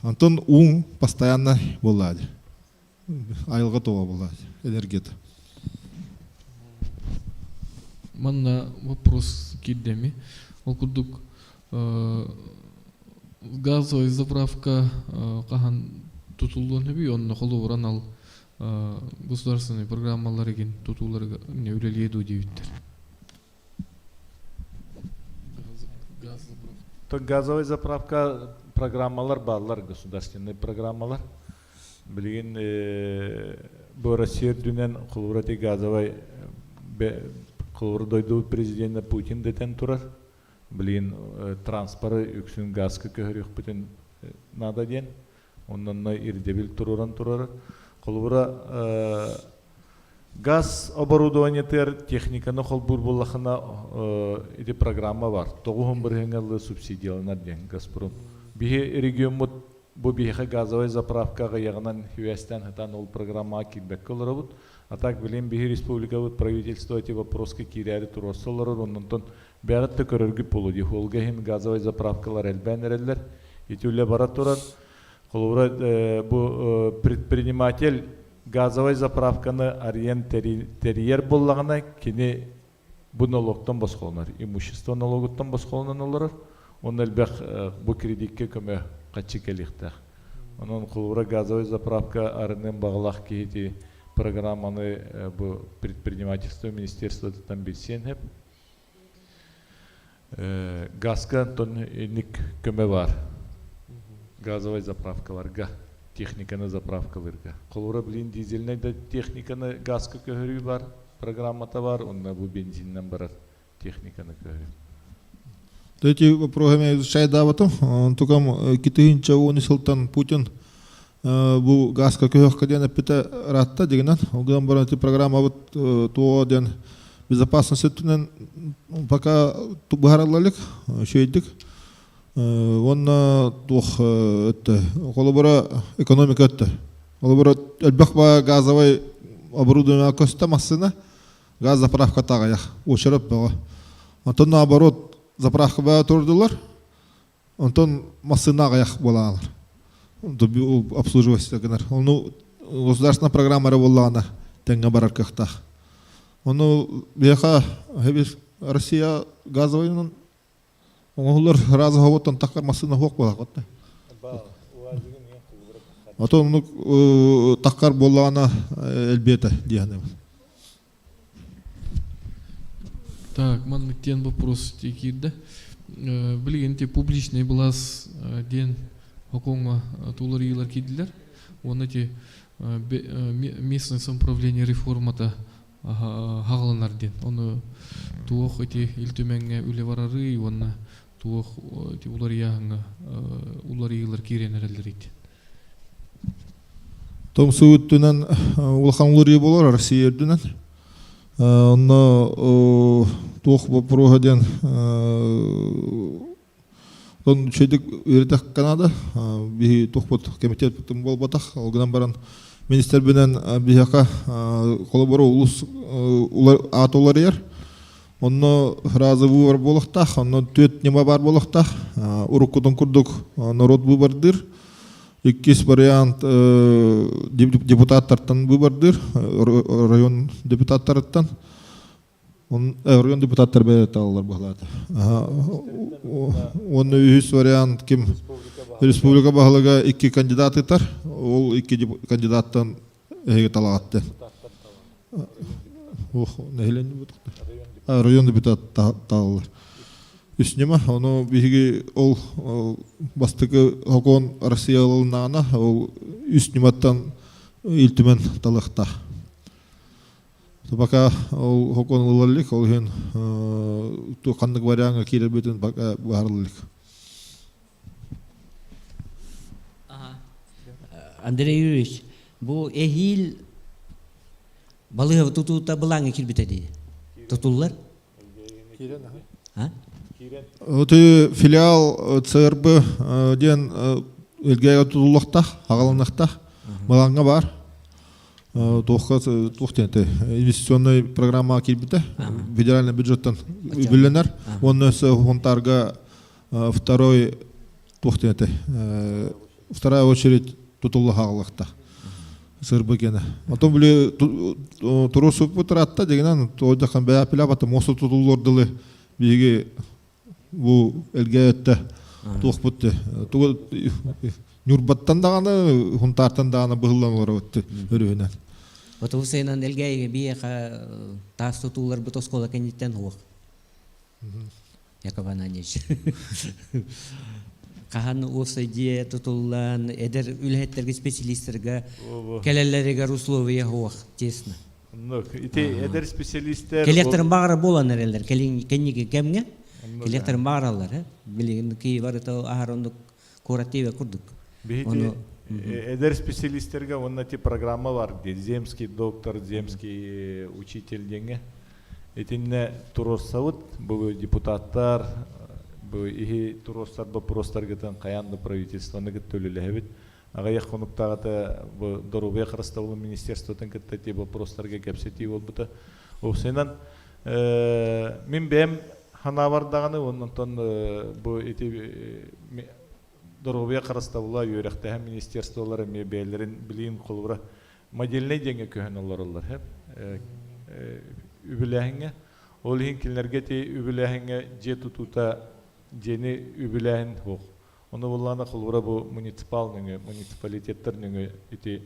Онтон ууҥ постоянно буоллаа айылҕа тоҕо буоллаа энергията. Манна вопрос киирдэми. Ол курдук газовая заправка хаһан тутуллуон сөбүй онно холобуран ал государственный программалар игин тутууларга эмне үлэлиэ дуу диэбиттэр. Газовая заправка программалар бааллар, государственный программалар. Билигин бу Россия үрдүнэн холобура ити газовай холобура дойду президенэ Путин дэтэн турар. Билигин транспоры үксүн газка көһөрүөхпүтүн наада диэн. Оннонно ирдэбил туруоран турар. Холобура газ оборудованиетыгар техниканы холбуур буоллахына ити программа бар. Тоҕуһун бырыһыҥҥа субсидияланар диэн Газпром. Биһи региоммут Бу биһиэхэ газовай заправка аҕыйаҕынан сибээстээн сатаан ол программаҕа киирбэккэ олоробут. А так билигин биһи республикабыт правительство эти вопроска киирээри туруорса олорор, оннонтон бэйэҕит да көрөргүт буолуо дии. Холга иһин газовай заправкалар элбээн эрэллэр. Ити үлэ бара турар. Холобура, бу предприниматель газовай заправканы арыйан тэрийэр буоллаҕына, кини бу налогтан босхолонор, имущество налогуттан босхолонон олорор. Онно элбэх бу кредиккэ көмө хаччы кэлиэхтээх. Онон холобура газовай заправка арыныан баҕалаах киһи программаны бу предпринимательство министерствотыттан билсиэн сөп. Газка онтон инник көмө бар. Газовай заправкаларга, техниканы заправкаларга. Холобура билин дизельнай да техниканы газка көһөрүү бар, программата бар, онно бу бензиннен барар техниканы көһөрүү. Эти вопросы изучайдаабатым. Онтукам 2010 сылтан Путин бу газка көһөхкө диэн эппитэ ыраатта дигинэн. Ол гынан баран ити программабыт туо диэн безопасность өттүнэн пока быһаарылла илик, үчүгэйдик. Уонна туох өттө, холобура экономика өттө. Холобура элбэх ба газовай оборудование көстө массыына, газ заправка таҕайах, уочарат бөҕө. Онтон наоборот заправка баа турдулар, Онтон массыына аҕыйах буолаалар. Обслуживать гынар. Ону государственная программа эрэ буоллаҕына тэҥҥэ барар кыахтаах. Ону биһиэхэ Россия газовайынан оҥоһуллар раза хоботтон таххар массыына суох буолаах. Ото оннук таххар буоллаҕына элбиэтэ диэхнэ. Так, маннык диэн вопрос киирдэ. Билигин те публичный былаас диэн хокуоҥҥа туларыйыылар киирдилэр. Уонна те местное самоуправление реформата хаҕаланар диэн. Ону туох ити Ил Түмэҥҥэ үлэ барарый уонна туох ити уларыйааһыҥҥа уларыйыылар киирэн эрэллэр ити. Томсуу өттүнэн улахан уларыйыы болор Россия үрдүнэн. Онно туох боппуруоһа диэн он үчүгэйдик үөрэтэх Канада биһи туохпут комитет буолбатах ол гынан баран министрбинэн биһиэхэ холобура улус аат уларыйар онно фраза выбор буолуохтаах онно түөрт ньыма баар буолуохтаах уруккутун курдук норуот выбордыыр иккис вариант депутаттартан выбордыыр район депутаттарыттан район депутаттар бэйэтэ алалар быһалаата. Уонна үһүс вариант ким республика баһылыга икки кандидат ытар. Ол икки кандидаттан эһиги талаҕатты. Ох, нэһилиэнньэ район депутат тааллар. Үс ньыма, ону биһиги ол бастакы хокон Россия ылыннаҕына, ол үс ньыматтан Ил Түмэн талыахтаах. Пока ол хокон ылылар илик, ол иһин ханнык вариаҥҥа киирэрбитин пока быһаарылла илик. Андрей Юрьевич, бу эһиил балыыһа тутуута былааҥҥа киирбитэ дии. Тутуллар? Оты филиал ЦРБ диэн Элгээгэ тутуллуохтаах, аҕалыныахтаах. Балаҥҥа баар. Туохха туох диэн инвестиционнай программаҕа киирбитэ. Федеральный бюджеттан үбүлэнэр. Уонна өссө Хунтаарга второй туох диэн вторая очередь тутулла хааллахтаах. Сырбы гена. Потом били турусуппут ыраатта дегенен тоойдохан бэйэ муоста тутуллуор дылы биһиги бу элгээттэ туохпут тугу Ньурбаттан даҕаны Хунтаартан даҕаны быһыллан олоробут өрүһүнэн. Оту сайынан элгээйигэ биэхэ таас тутууларбыт оскуола кэнниттэн уох. Яков Ананьевич. Хаһан уопсай дьиэ тутуллан, эдэр үлэһиттэргэ, специалистарга кэлэллэригэр условия суох, честно. Ити эдэр специалистер... Кэлиэхтэрин баҕара буолан эрэллэр, кэнники кэмҥэ кэлиэхтэрин баҕараллар. Билигин Киев арыта аһар оннук куорат тиэбэ курдук. Биһиги эдэр специалистерге уонна ти программа бар дии, земский доктор, земский учитель диэҥҥэ. Итиннэ туруорсабыт, бу депутаттар, бу иһи туруорсар боппуруостаргытын хайаан да правительствоны кытта үлэлэһэбит. Аҕыйах хонуктааҕыта бу доруобуйа харыстабылын министерствотын кытта ити боппуруостарга кэпсэтии буолбута. Уопсайынан, мин бэйэм санаабар даҕаны онтон бу ити доруобуйа харыстабыла үөрэхтэһэн министерстволар эмиэ бэйэлэрин билиин холобура модельнай диэҥҥэ көһөн олороллор үбүлээһиҥҥэ ол иһин кинилэргэ ити үбүлээһиҥҥэ дьиэ тутуута дьиэни үбүлээһин суох ону буоллаҕына холобура бу муниципал нөҥүө муниципалитеттар нөҥүө ити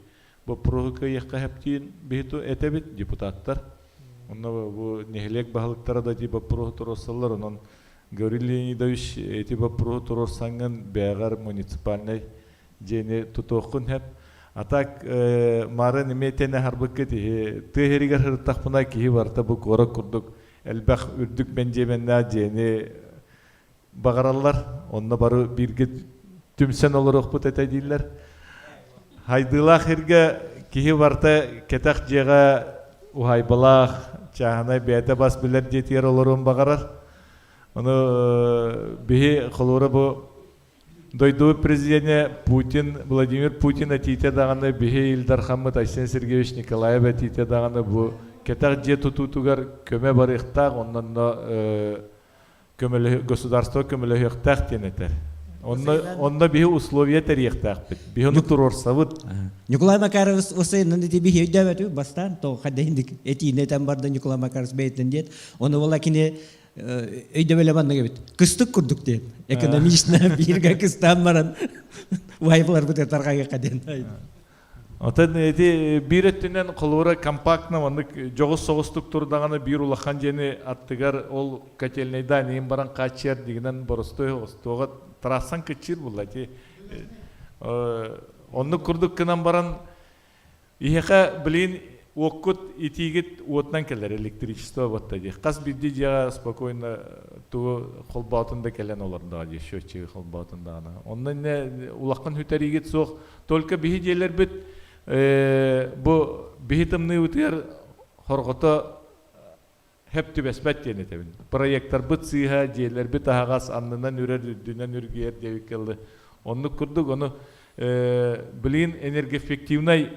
боппуруоһу кыайыахха хэптиин биһи этэбит депутаттар онно бу нэһилиэк баһылыктара да ити боппуруоһу туруорсаллар онон Гаврил Леонидович ити боппуруоһу туруорсаҥҥын бэйэҕэр муниципальнай дьиэни тутуоххун сөп. А так марын эмиэ тэнэ харбыккыт иһи тыа иһигэр сырыттахпына киһи барыта бу куорат курдук элбэх үрдүк мэндиэмэннээх дьиэни баҕараллар. Онно бары бииргэ түмсэн олоруохпут этэ дииллэр. Хайдыылаах иргэ киһи барыта кэтэх дьиэҕэ уһайбалаах, чааһынай бэйэтэ бас билэр дьиэтигэр олоруон баҕарар. Ону биһи холура бу Дойду президенэ Путин, Владимир Путин этиитэ даҕаны биһи Ил Дархаммыт Айсен Сергеевич Николаев этиитэ даҕаны бу кэтэх дьиэ тутуутугар көмө барыахтаах, онно көмөлөһө государство көмөлөһүөхтээх диэн этэр. Онно онно биһи условия тэрийиэхтээхпит. Биһи ону туруорсабыт. Николай Макарович осайынан ити биһи өйдөөбөтү бастаан то хаддахиндик этиини этэн барда Николай Макарович бэйэтинэн диэт. Ону була кини өйдөбүлэ маннык эбит. Кыстык курдук диэн. Экономично бииргэ кыстаан баран вайбларбыт тарҕайыахха диэн. Отон ити биир өттүнэн холобура компактно маннык дьоҕус соҕустук турдаҕына биир улахан дьиэни аттыгар ол котельнайдаан иһин баран хааччыйар дигинэн боростуой остуоҕа трассан кыччыыр булла ити оннук курдук гынан баран Иһиэхэ билигин уоккут итиигит уотунан кэлэр электричество буотта дии. Хас биирдии дьиэҕэ спокойно тугу холбоотун да кэлэн олордоҕо дии, счетчиги холбоотун даҕаны. Онно иннэ улахан сүтэриигит суох. Только биһи дьиэлэрбит. Бу биһи тымныыбытыгар хорҕото хэп түбэспэт диэн этэбин. Проекторбыт сыыһа, дьиэлэрбит аһаҕас, аннынан үрэр, үрдүнэн үргүйэр диэбиккэ дылы. Оннук курдук, ону билигин энергоэффективнай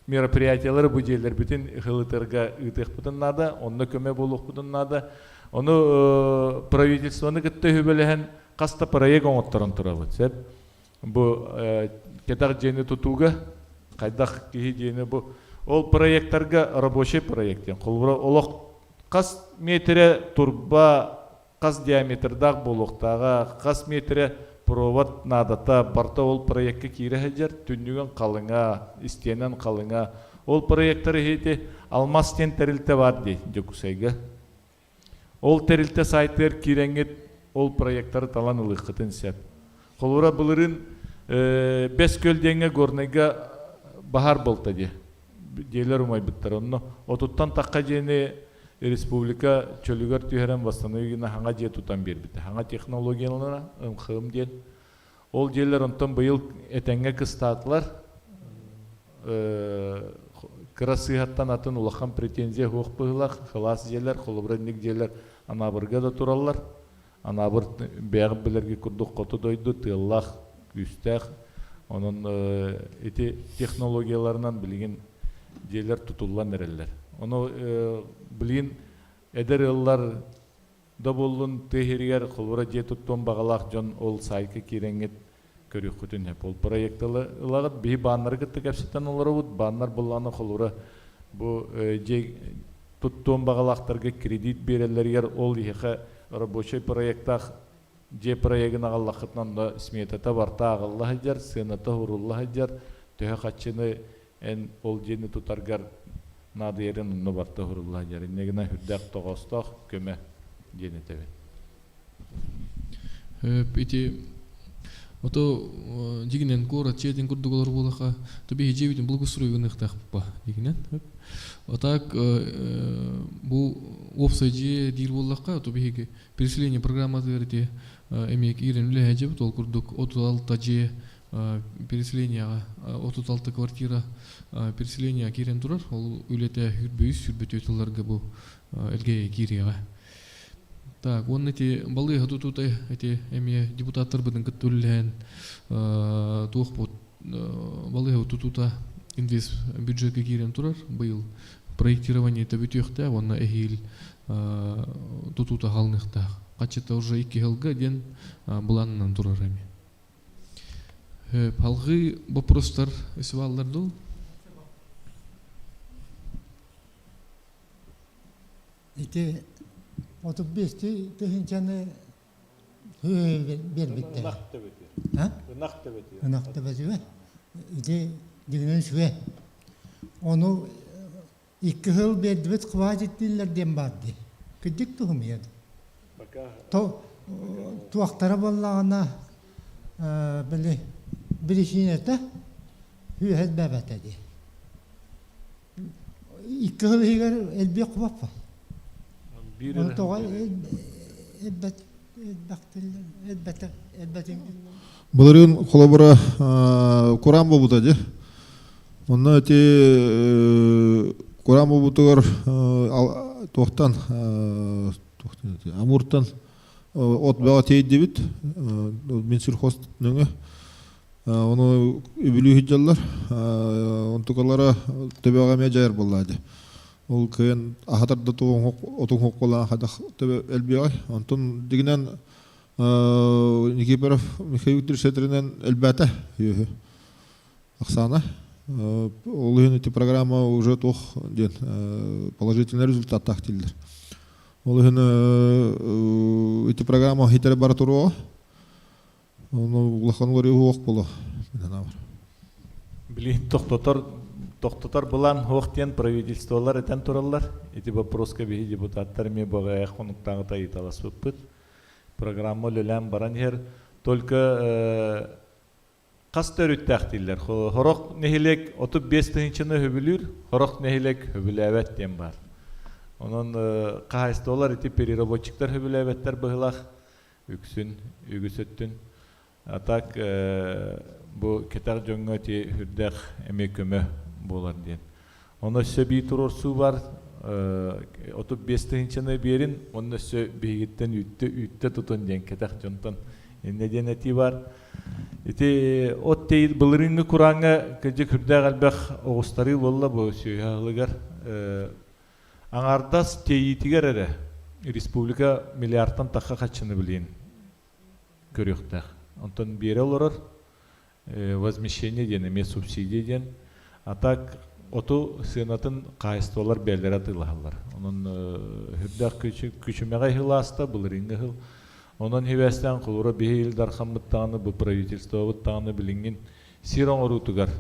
мероприятиялары бу дьиэлэрбитин ыһылытарга ыытыахпытын наада, онно көмө буолуохпутун наада. Ону правительствоны кытта үһүбэлэһэн хас да проект оҥотторон турабыт. Сөп. Бу кэтэх дьиэни тутууга хайдах киһи дьиэни бу ол проекттарга рабочий проект диэн холобура олох хас метрэ турба хас диаметрдаах буолуохтааҕа, хас метрэ провод наадата барыта ол проекка киирэ сылдьар, түннүгүн халыҥа, истиэнэн халыҥа. Ол проектар иһити Алмаз диэн тэрилтэ баар дии Дьокуускайга. Ол тэрилтэ сайтыгар киирэҥҥит ол проектары талан ылыаххытын сөп. Холобура былырыын Бэс Күөл диэҥҥэ Горнайга баһаар буолта дии. Дьиэлэр умайбыттар. Онно отуттан тахха дьиэни республика чөлүгэр түһэрэн восстанови гына хаҥа дьиэ тутан биэрбитэ. Хаҥа технологиялара МХМ диэн. Ол дьиэлэр онтон быйыл этэҥҥэ кыстаатылар. Кыра сыыһаттан атын улахан претензия суох быһыылаах. Кылаас дьиэлэр, холобура инник дьиэлэр Анаабырга да тураллар. Анаабыр бэйэҕит билэргит курдук хоту дойду тыаллаах, күүстээх. Онон ити технологияларынан билигин дьиэлэр тутуллан эрэллэр. Ону билигин эдэр ыаллар да буоллун тыа иһигэр холобура дьиэ туттуон баҕалаах дьон ол саайка киирэҥҥит көрүөххүтүн сөп. Ол проекты ылаҕыт, биһи бааннары кытта кэпсэтэн олоробут. Бааннар буллаҕына холобура бу дьиэ туттуон баҕалаахтарга кредит биэрэллэригэр ол иһиэхэ рабочай проектаах дьиэ проегын аҕаллаххытына онно сметата барта ааҕылла сылдьар, сыаната уурулла сылдьар, төһө хаччыны эн ол дьиэни тутаргар наадыйарын онно барта уурулла сылдьар. Инньэ гынан сүрдээх тоҕоостоох көмө диэн этэбин. Ити ото дьигинэн куорат дьиэтин курдук олор буолаха то биһи дьиэбитин благоустройга ыныахтаахпыппа дигинэн а так бу уопсай дьиэ диир буоллахха то биһиги переселение программатыгар ити эмиэ киирэн үлэһэ дьиэбит ол курдук 36 дьиэ переселенияҕа 36 квартира переселенияҕа киирэн турар ол үлэтэ 103 104 тылларга бу элгээйи киириэҕэ. Так, уонна ити балыыһа тутуута ити эмиэ депутаттарбытын кытта үлэлэһэн туохпут балыыһа тутуута инвест бюджекка киирэн турар быйыл проектирование бүтүөхтээх уонна эһиил тутуута хаалыныахтаах. Хаччыта уже икки сылга диэн былаанынан турар эмиэ. Салгыы боппуруостар өссө бааллар дуу? Ити 35 тыһыынчаны биэрбиттэр. Ынах төбөтүгэр. Ынах төбөтүгэр. Ынах төбөтүгэр. Ити дьиҥинэн үчүгэй. Ону икки сыл биэрдибит хватит дииллэр диэн баар дии. Кырдьык туһумуйа. То туохтара буоллаҕына били биричиинэтэ үөһэ элбээбэтэ дии. Икки сыл иһигэр элбиэх кубаппын. Биир Тоҕо элбэт элбэхтиллэр элбэтэ элбэтиҥ Былырыын холобура кураан буолбута дии. Онно ити кураан буолбутугар туохтан Амуртан от бөҕө тиэйдибит. Минсельхоз нөҥө Ону үбүлүү сылдьаллар. Онтукалара төбөҕө эмиэ дьайар буоллаа дии. Ол кыайан аһатар да отуҥ хокколаан хайдах төбө элбиэҕэй. Онтон дигинэн Никифоров Михаил Викторович этэринэн элбээтэ үөһү ахсаана. Ол иһин ити программа уже туох диэн положительный результаттаах дииллэр. Ол иһин ити программа хитэрэ бара туруоҕа. Ону улахан уларыы суох буолуо мин санаабар. Билигин тохтотор тохтотор былаан суох диэн правительстволар этэн тураллар. Ити боппуруоска биһи депутаттар эмиэ бөҕөйөх хонуктааҕыта ыйыталаспыппыт. Программа үлэлээн баран иһэр. Только хас да өрүттээх дииллэр. Сорох нэһилиэк 35 тыһыынчаны сөбүлүүр, сорох нэһилиэк сөбүлээбэт диэн баар. Онон хаһаайыстыбалар ити переработчиктар сөбүлээбэттэр быһыылаах үксүн, үгүс өттүн. А так бу кэтэх дьоҥҥо ити үрдэх эмиэ көмө буолар диэн. Онно өссө бии туруорсуу бар, 35 тыһыынчаны биэрин, онно өссө биһигиттэн үүттэ, үүттэ тутун диэн кэтэх дьонтон иннэ диэн этии бар. Ити от тейит былырыыҥҥы курааҥҥа кырдьык үрдээх элбэх оҕустарыы буолла бу сүөһү аһылыгар. Аҥаардас тиэйиитигэр эрэ республика миллиардтан тахха хаччыны билиин көрүөхтээх. Онтон биэрэ олорор возмещение диэн эмиэ субсидия диэн. А так оту сыанатын хаһаайыстыбалар бэйэлэрэ атыылаһаллар. Онон үрдээх күчүмэҕэй ыһыл ааста, былырыыҥҥы ыһыл. Онон хибээстээн холура биһи Ил Дархаммыт даҕаны, бу правительствобыт даҕаны билиҥҥин сир оҥоруутугар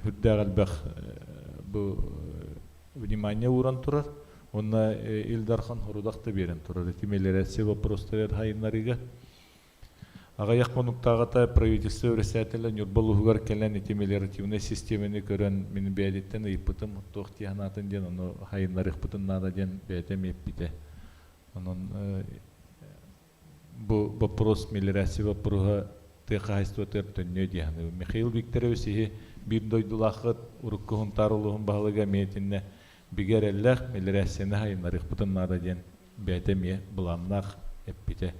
үрдээх элбэх бу внимание ууран турар. Уонна Ил Дархан хорудах да биэрэн турар. Ити мелиорация вопростарыгар хайыннарыыга. Аҕыйах хонуктааҕыта правительство председателэ Ньурба улууһугар кэлэн ити мелиоративнай систиэмэни көрөн мин бэйэтиттэн ыйыппытым туох дии санаатын диэн ону хайыннарыахпытын наада диэн бэйэтэ эмиэ эппитэ. Онон бу вопрос мелиорация боппуруоһа тыа хаһаайыстыбатыгар төннүө дии саныыбын. Михаил Викторович иһи биир дойдулааххыт урукку Сунтаар улууһун баһылыга эмиэ итиннэ бигэ эрэллээх мелиорацияны хайыннарыахпытын наада диэн бэйэтэ эмиэ былааннаах эппитэ.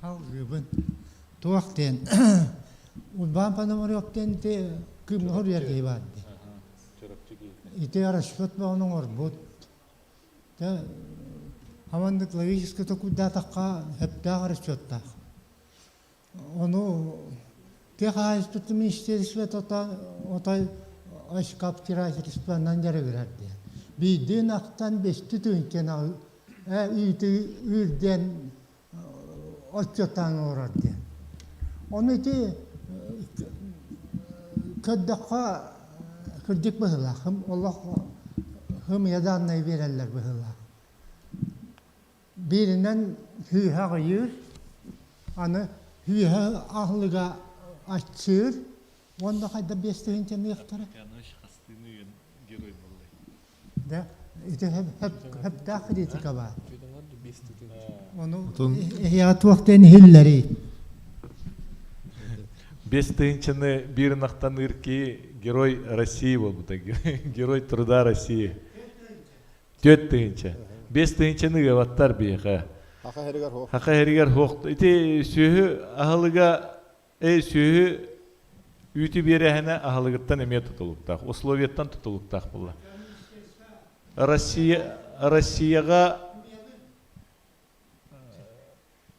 Алгыыбын. Туох диэн Уйбаан Пономарев диэн ити кыымҥа хоруйар киһи баар дии. Ити расчет бөҕөнү оҥорбут. Дьэ, хаманнык логически токуйдаатахха сөптөөх расчеттаах. Ону тыа хаһаайыстыбатын министерствота отой очкообтирательствонан дьарыгырар диэн. Биирдии ынахтан бэсти тыһыынча ыыты ыыр диэн отчуоттаан олорор диэн. Ону ити көрдөххө кырдьык быһыылаах, олох хымыйа дааннай биэрэллэр быһыылаах. Бииринэн сүүһэ аҕыйыыр, аны сүүһэ аһылыга аччыыр уонна хайда 5 тыһыынчаны ыахтара. Да, ити сөптөөх критика баар. Ону эһиэхэ туох диэн иһиллэрий? 5 тыһыынчаны биир ынахтан ыыр киһи Герой России буолбута. Герой труда России. 4 тыһыынча. 5 тыһыынчаны ыабаттар биһиэхэ. Хаха хэригэр хоох. Хаха хэригэр хоох. Ити сүөһү аһылыга, сүөһү үүтү биэрэһинэ аһылыгыттан эмиэ тутулуктаах, условияттан тутулуктаах буолла. Россия, Россияҕа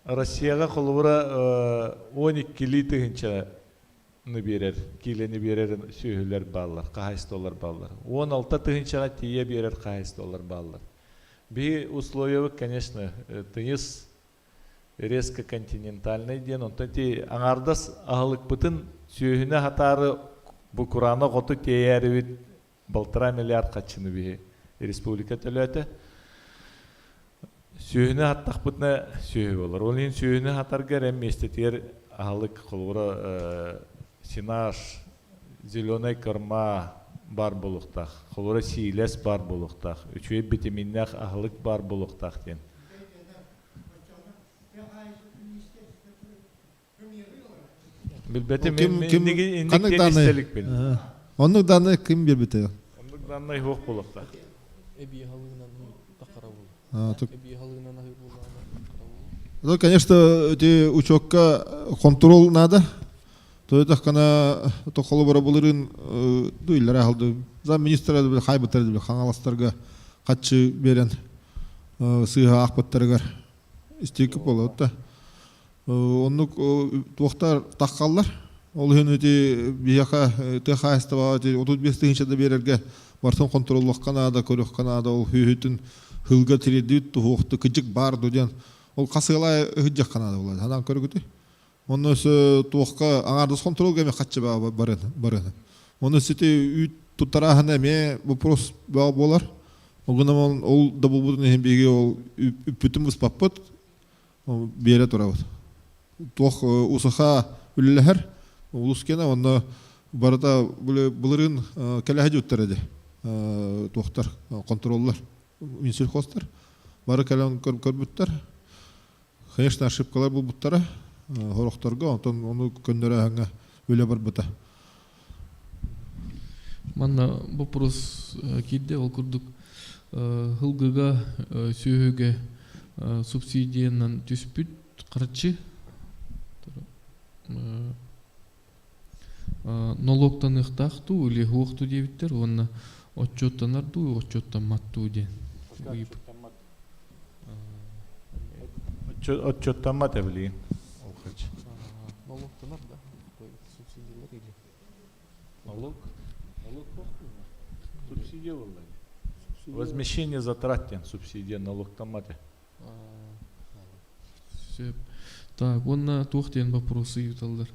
Россияҕа холобура 12-лии тыһыынчаны биэрэр, киилэни биэрэр сүөһүлэр бааллар, хаһаайыстыбалар бааллар. 16 тыһыынчаҕа тиийэ биэрэр хаһаайыстыбалар бааллар. Биһи условиябыт, конечно, тыйыс резко континентальный диэн, онтон ити аҥаардас аһылыкпытын сүөһүнү аһатаары бу кураанах оту тиэйээрибит 1,5 миллиард хаччыны биһи республика төлөөтө. Сүөһүнү аһаттахпытына сүөһү буолар. Ол иһин сүөһүнү аһатарга эрэ миэстэтигэр аһылык холобура сенаж, зеленай корма баар буолуохтаах. Холобура сиилэс баар буолуохтаах. Үчүгэй битэмииннээх аһылык баар буолуохтаах диэн. Билбэтим, Ким ким инники ханнык инник дааннай истэликпин. Оннук дааннай ким биэрбитэ? Оннук дааннай суох буолуохтаах. Эбии халыынан тахара буолу. А, так Эбии халыынан аһыыр буоллаҕына тахара буолу. Ну, конечно, эти учетка контрол надо. То это кана то холобура булырын дуйлара алды. Зам министра хайбыттар хаҥаластарга хаччы берен сыыһа аахпыттарыгар истиэкки буолуот Оннук туохтар таххаллар. Ол иһин ити биһиэхэ тыа хаһаайыстыбаҕа ити 35 тыһыынча да биэрэргэ барытын контроллуохха наада, көрүөххэ наада. Ол сүөһүтүн сылга тириэрдибит туһуохту кыдьык баар дуо диэн ол хас ыалай ыһыдьахха наада буолар. Санаан көрүгүтүй? Онно өссө туохха аҥаардас контролга эмиэ хаччы барын барын. Онно сити үүт туттарааһына эмиэ вопрос буолар. Ол гынан ол да буолбутун иһин биһиги ол үппүтүн быспаппыт биэрэ турабыт. Туох усаха үлэлэһэр улус киэнэ онно барыта былырыын кэлэһэ дьуттар эди туохтар контроллар минсельхозтар бары кэлэн көрбүттэр. Конечно, ошибкалар булбуттара хорохторго, онтон ону көннөрөөһүҥҥэ үлэ барбыта. Манна вопрос киирдэ, ол курдук һылгыга, сүөһүгэ субсидиянан түспүт харчы нолуоктаныахтаах дуу или суох дуу диэбиттэр уонна отчуоттанар дуу, отчуоттаммат дуу диэн ыйыппыт. Отчуоттаммат эбилигин ол харчы. Нолуоктанар да субсидиялар или Налог? Налог Субсидия буолла. Возмещение затрат диэн субсидия налогтаммат. Сөп. Так, уонна туох диэн вопрос ыйыталлар.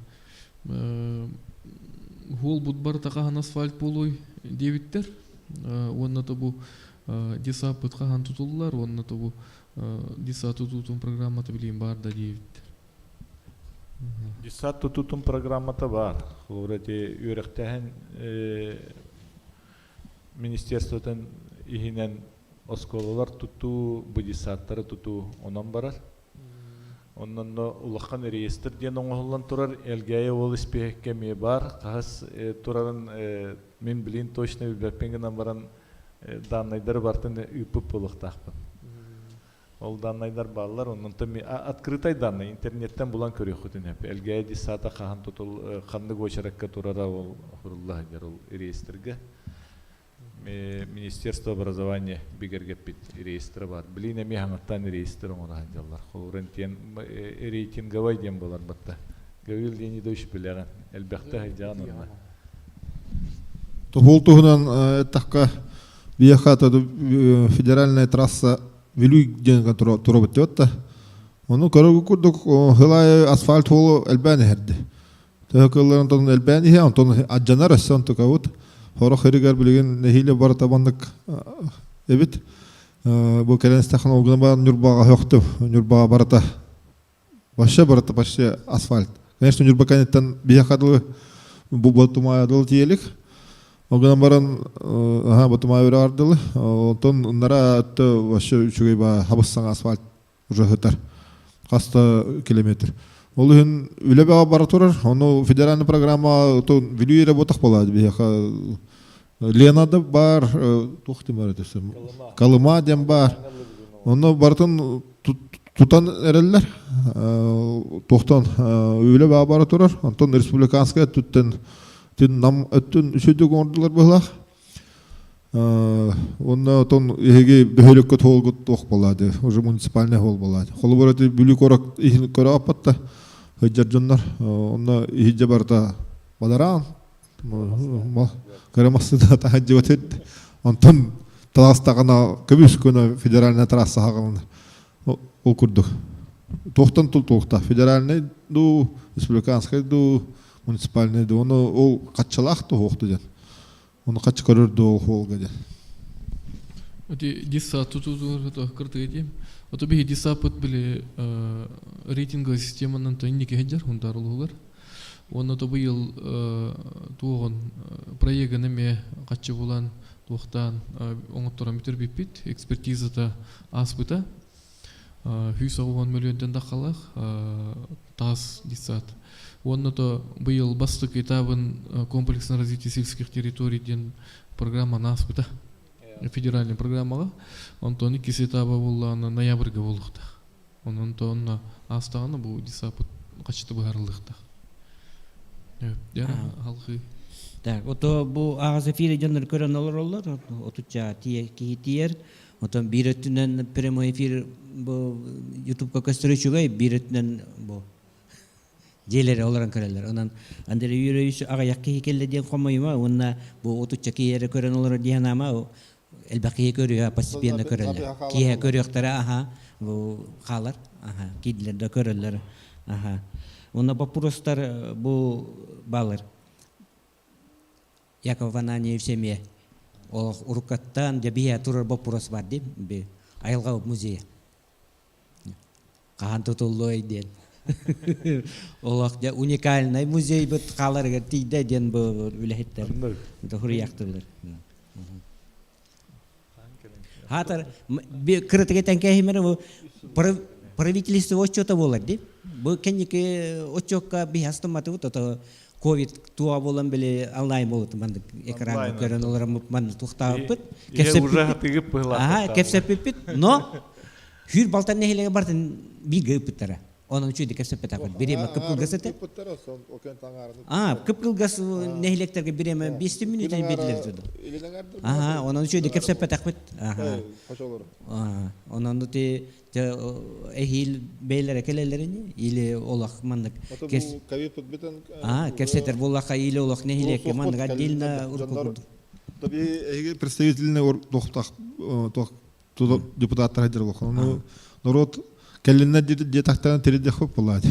Уолбут барыта хаһан асфальт буолуой диэбиттэр. Уонна то бу десаппыт хаһан тутуллар, уонна то бу десап тутуутун программата билигин баар да диэбиттэр. Десап тутуутун программата баар. Холобура ити үөрэхтээһин министерствотын иһинэн оскуолалар тутуу, бу десаттары тутуу онон барар. Онон улахан реестр диэн оҥоһуллан турар. Элгээйи уол испииһэккэ эмиэ баар. Хаһыс турарын мин билин точно билбэппин гынан баран даннайдары барытын ыыппыт буолуохтаахпын. Ол даннайдар бааллар, онон открытай данные интернеттен булан көрүөххүтүн сөп. Элгээйи десата хаһан тутул ханнык уочаракка турара ол хурулла сылдьар ол реестргэ. Министерство образования бигэргэппит реестра бар. Билин эмиэ хаҥаттан реестр оҥоро сылдьаллар. Холобура тиэн рейтинговай диэн буолар батта. Гаврил Леонидович билэҕин. Элбэхтэ сылдьаҕын онно. Тоһуол туһунан эттэххэ, биһиэхэ федеральная трасса Вилюй диэн турабыт диэбит да. Ону көрөргө курдук хылай асфальт суолу элбээн иһэрди. Төһө кыллар онтон элбээн иһэ, онтон адьанар өссө онтукабыт. Хорох иригэр билигин нэһиилэ барыта маннык эбит. Бу кэлэн истэххинэ ол гынан баран Ньурбаҕа хөктүм. Ньурбаҕа барыта вообще барыта почти асфальт. Конечно, Ньурба кэнниттэн биһиэхэ дылы бу Ботумаайа дылы тиийэлик. Ол гынан баран аха Ботумаайа үрэҕэр дылы. Онтон нара өттө вообще үчүгэй ба хабыс саҥа асфальт уже сытар. Хас да километр. Ол иһин үлэ бөҕө бара турар. Ону федеральный программа то Бүлүү эрэ буотах буолаады биһиэхэ. Ленада бар, туох диэн бар этэ Колыма диэн бар. Онно барытын тутан эрэллэр. Туохтан үлэ бөҕө бара турар. Онтон республиканскай өттүттэн нам өттүн үчүгдүк оҥордулар быһылаах. Онно отон эһиги бөһүөлэккэ туолгут туох буолаады, уже муниципальный холл буолаады. Холобур ити Бүлүү куорат иһин көрө аппатта сылдьар дьоннор, онно иһирдьэ барыта бадараан, кыра массыына таһырдьыбат эт. Онтон таластаҕына көмүс көнө федеральная трасса хаҕылына. Ол курдук. Туохтан тул туохта федеральный дуу, республиканскай дуу, муниципальный дуу, ону ол хаччалаах туһуохту диэн. Оны хаччы көрөр дуу холга диэн. Ити десса тутуу кыртык этим. Ото биһи десаппыт били рейтинговый системанан то инники сылдьар хунтаар улуһугар. Уонна то быйыл туоҕун проегын эмиэ хаччы булан туохтаан оҥотторон бүтэрбиппит. Экспертизата ааспыта. 190 мөлүйүөнтэн таххалаах таас детсад. Уонна то быйыл бастакы этабын комплексное развитие сельских территорий диэн программаны ааспыта. Федеральный программаҕа. Онтон иккис этаба буоллаҕына ноябрьга буолуохтаах. Онон то онно аастаҕына бу детсадпыт хаччыта быһаарыллыахтаах. Халхыы. Так, ото бу аҕас эфири дьоннор көрөн олороллор, отучча киһи тиийэр. Отон биир өттүнэн прямой эфир бу ютубка көстөр үчүгэй, биир өттүнэн бу дьиэлэри олорон көрөллөр. Онон Андрей Юрьевич аҕыйах киһи кэллэ диэн хомойума уонна бу отучча киһи эрэ көрөн олорор диэн ама элбэх киһи көрүө, постепенно көрөллөр. Киһи көрүөхтэрэ аха бу хаалар, аха киирдилэр да көрөллөр, аха. Уонна боппуруостар бу баалар. Яков Ананьевич эмиэ олох уруккаттан дьэ биһиэ турар боппуруос бар дии би айылҕа музейа хаһан тутуллуой диэн олох дьэ уникальнай музейбыт хааларыгар тиийдэ диэн бу үлэһиттэр хуруйаахтылар хаатар кырытыга тэнкэһимэрэ бу. Правительство отчета буолар дии. Бу кэнники отчетка биһи астымматыбыт, ото ковид туа буолан били онлайн буолбут маннык экран көрөн олороммут манна туохтаабыппыт. Кэпсэппиппит. Аха, кэпсэппиппит, но хүр балтан нэһилиэгэ бартын бииргэ ыппыттара. Онон үчүгэй кэпсэппэтэхпит. Бириэмэ кып-кылгас этэ. Аа, кып-кылгас нэһилиэктэргэ бириэмэ 5 мүнүүтэ биэрдилэр Аха, онон үчүгэй кэпсэппэтэхпит. Аха. Онон ти эһиил бэйлэрэ кэлэлэрини или олох маннык Аа, кэпсэтэр буоллахха или олох нэһилиэккэ маннык отдельно урукку Таби эһиги представительный туохтах депутаттар хадыр олох. Народ кэллиннэ диэтахтаран тиридехуп булаат.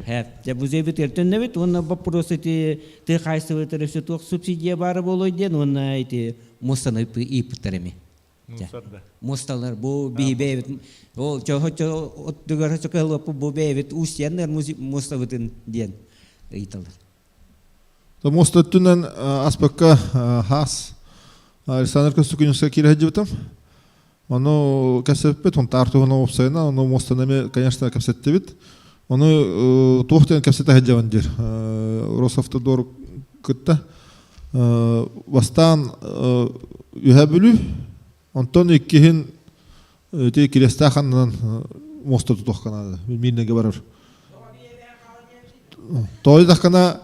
Хэп, дьэ бузебит өртөннөбүт уонна вопрос ити ты хайсыбытыр өссө туох субсидия баара буолуой диэн уонна ити муостаны ыйыппыттар эми. Муосталар бу биһи ол чо оттугар чокылоппу бу бэйэбит устьяннар муостабытын диэн ыйыталлар. Муоста өттүнэн аспакка хаас Александр Костукиневска киирэ сылдьыбытым. Ону кэпсэппит, Сунтаар туһунан уопсайынан, ону муостаны эмиэ, конечно, кэпсэттибит. Ону туох диэн кэпсэтэ сылдьабын диир. Росавтодор кытта бастаан Үһэ Бүлүү, онтон иккиһин ити Кириэстээх аннынан муоста тутуохха наада. Миирнэгэ барар. Тоойдаххына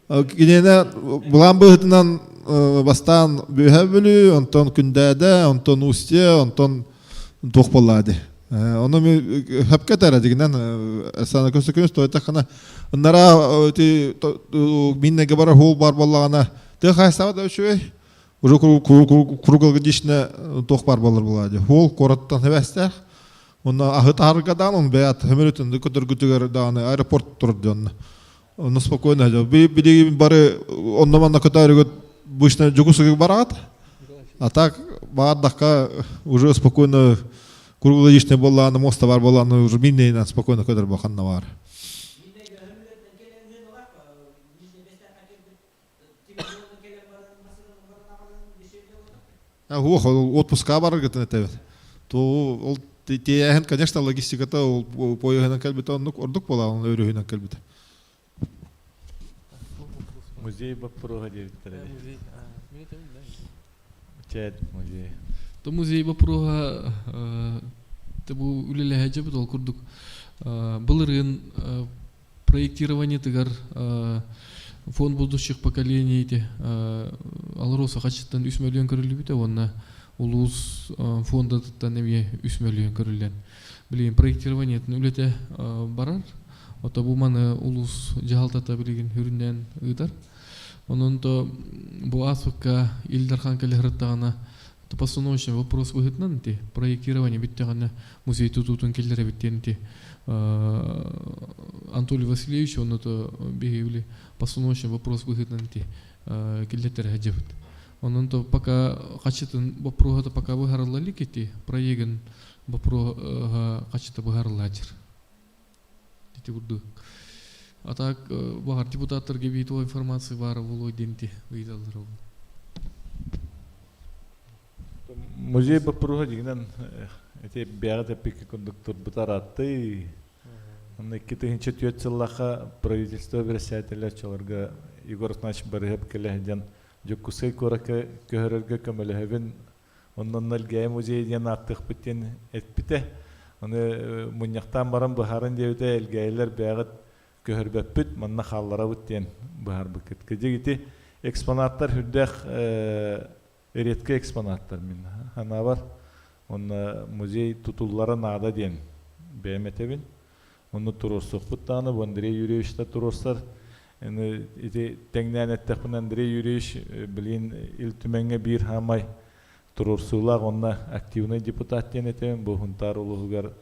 киниэнэ былаан быһыытынан бастаан Бүөһэ Бүлүү, онтон Күндээдэ, онтон Устье, онтон туох буоллаа дии. Ону хөпкө этэр дигинэн сана көсөкүнүс тойтаххына ыннара ити миннеге барар хуул бар буоллаҕына тыа хаһыстаба да үчүгэй уже круглогодичне туох бар буолар буолаа дии. Хуул куораттан хэбэстээх Онно аһы таһарга даҕаны, он бэйэт хөмөрүтүн көтөргүтүгэр даҕаны аэропорт турар дьонно. Онно спокойно билигин бары онно манна көтөөрүгүт обычно Дьокуускайга бараҕыт. А так баардахха уже спокойно круглогодичный буоллаҕына моста бар буоллаҕына уже миннейинэн спокойно көтөр баханна бар. Уох, ол отпуска бараргытын этэбит. То ол тиэйээһин, конечно, логистиката ол поеһынан кэлбитэ оннук ордук буолаа, өрүһүнэн кэлбитэ. Музей боппуруоһа диэбиттэрэ. Чэт музей. То музей боппуруоһа бу үлэлэһэ ол курдук былырыын проектированиетыгар фонд будущих поколений ити Алроса хачыттан 3 мөлүйүөн көрүллүбүтэ уонна улуус фондатыттан эмиэ 3 мөлүйүөн көрүллэн билигин проектированиетын үлэтэ барар. Ото бу маны улуус дьаһалтата билигин үрүннээн ыытар. Онон то бу ааспыкка Ил Дархан кэлэ сырыттаҕына постановочный вопрос быһыытынан ити проектирование бүттэҕинэ музей тутуутун киллэрэбит диэн ити Анатолий Васильевич онно то биһиги постановочный вопрос быһыытынан ити киллэртэрэ сылдьабыт. Онон то пока хачытын боппуруоһа пока быһарылла илик ити проегын боппуруоһа хачыта быһарыллаачыр. Ити курдук. А так баҕар депутаттарга бии информация баара буолуо диэн ити ыйыталлар ол. Музей боппуруоһа дьиҥинэн ити бэйэҕит эппиккэ курдук турбута арааттый. Онно 2004 сыллаахха правительство бэрэссэдээтэлэ оччолорго Егор Афанасьевич Барыһап кэлэ сылдьан Дьокуускай куоракка көһөрөргө көмөлөһөбүн Онно Элгээйи музейа диэн ааттыахпыт диэн эппитэ. Ону мунньахтаан баран быһааран диэбитэ, Элгээйилэр бэйэҕит көһөрбөппүт, манна хаалларабыт диэн быһаарбыккыт. Кырдьык ити экспонаттар сүрдээх редкэй экспонаттар мин санаабар. Онно музей тутуллара наада диэн бэйэм этэбин. Онно туруорсуохпут даҕаны, бу Андрей Юрьевич да туруорсар. Ити тэҥнээн эттэхпинэ, Андрей Юрьевич билигин Ил Түмэҥҥэ биир хаамай туруорсуулаах уонна активнай депутат диэн этэбин. Бу Сунтаар улууһугар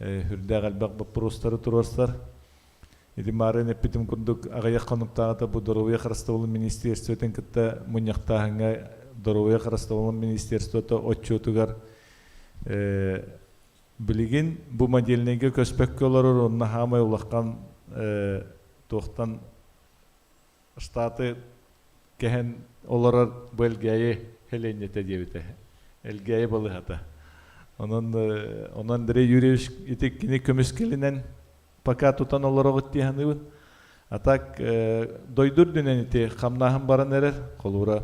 сүрдээх элбэх боппуруостары туруорсар. Ити маарыын эппитим курдук, аҕыйах хонуктааҕыта бу доруобуйа харыстабылын министерствотын кытта мунньахтааһыҥҥа доруобуйа харыстабылын министерствота отчуотугар Билигин бу модельнайга көспөккө олорор уонна хаамай улахан туохтан штаты кэһэн олорор бу Элгээйи сэлиэнньэтэ диэбитэ. Элгээйи балыыһата. Онон онон Андрей Юрьевич ити кини көмүскэлинэн пока тутан олороҕут дии саныыбын. А так дойду үрдүнэн ити хамнааһын баран эрэр. Холуура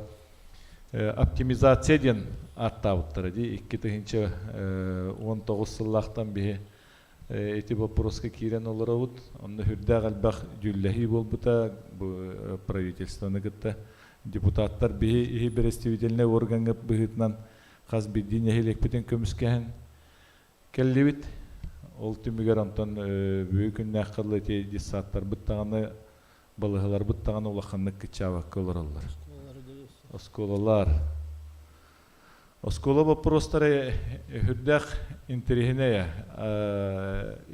оптимизация диэн ааттаабыттара дии. 2019 сыллаахтан биһи ити боппуруоска киирэн олоробут. Онно үрдээх элбэх дьүүллэһии буолбута бу правительствоны кытта. Депутаттар биһи иһи бэрэстэбиитэлинэй органҥа быһыытынан хас биирдии нэһилиэкпитин көмүскэһэн кэллибит. Ол түмүгэр онтон бүгүн күннээххэ дылы ити детсадтарбыт даҕаны, балыыһаларбыт даҕаны улаханнык кыччаабакка олороллор. Оскуолалар. Оскуола боппуруостара үрдээх интэриэһинэй.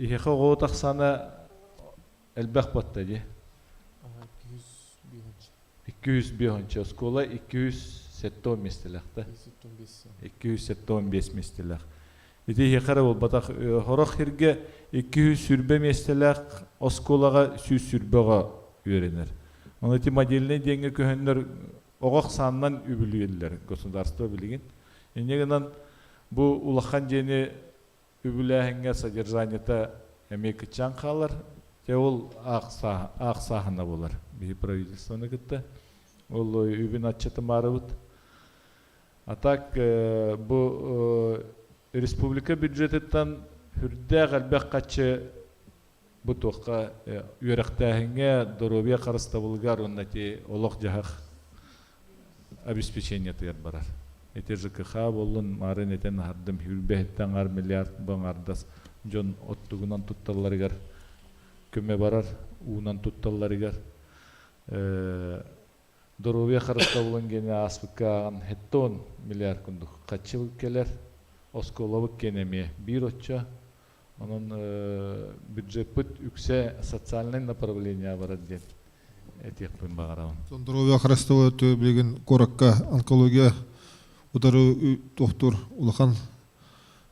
Иһиэхэ оҕо тахсаана элбэх батта дии. 205 оскуола 270 миэстэлээх 275 миэстэлээх. Ити иһиэхэ эрэ буолбатах хорох сиргэ 220 миэстэлээх оскуолаҕа 120-ҕэ үөрэнэр. Ону ити модельнай диэҥҥэ көһөннөр оҕо ахсаанынан үбүлүйэллэр государство билигин. Инньэ гынан бу улахан дьиэни үбүлээһиҥҥэ содержаниета эмиэ кыччаан хаалар. Дьэ ол аахсааһына буолар биһи правительствоны кытта. Ол үбүн аччатымаарыбыт. А так бу республика бюджетыттан үрдээх элбэх хаччы бу туохха үөрэхтээһиҥҥэ, доруобуйа харыстабылыгар уонна ити олох-дьаһах обеспечениетыгар барар. Ити ЖКХ буоллун, марын этэн аһардым, үрбэһиттэн аҥар миллиард бу аҥардас дьон оттугунан тутталларыгар көмө барар, уунан тутталларыгар. Доруобуйа харыстабылын гиэнэ ааспыкка ааҕан хеттон миллиард курдук хаччы кэлэр, оскуолабыт киэнэ эмиэ биир оччо. Онон бюджеппыт үксэ социальнай направление барар диэн этиэхпин баҕарабын. Здоровье харыстабыла билигин куоракка онкология утары тохтуур улахан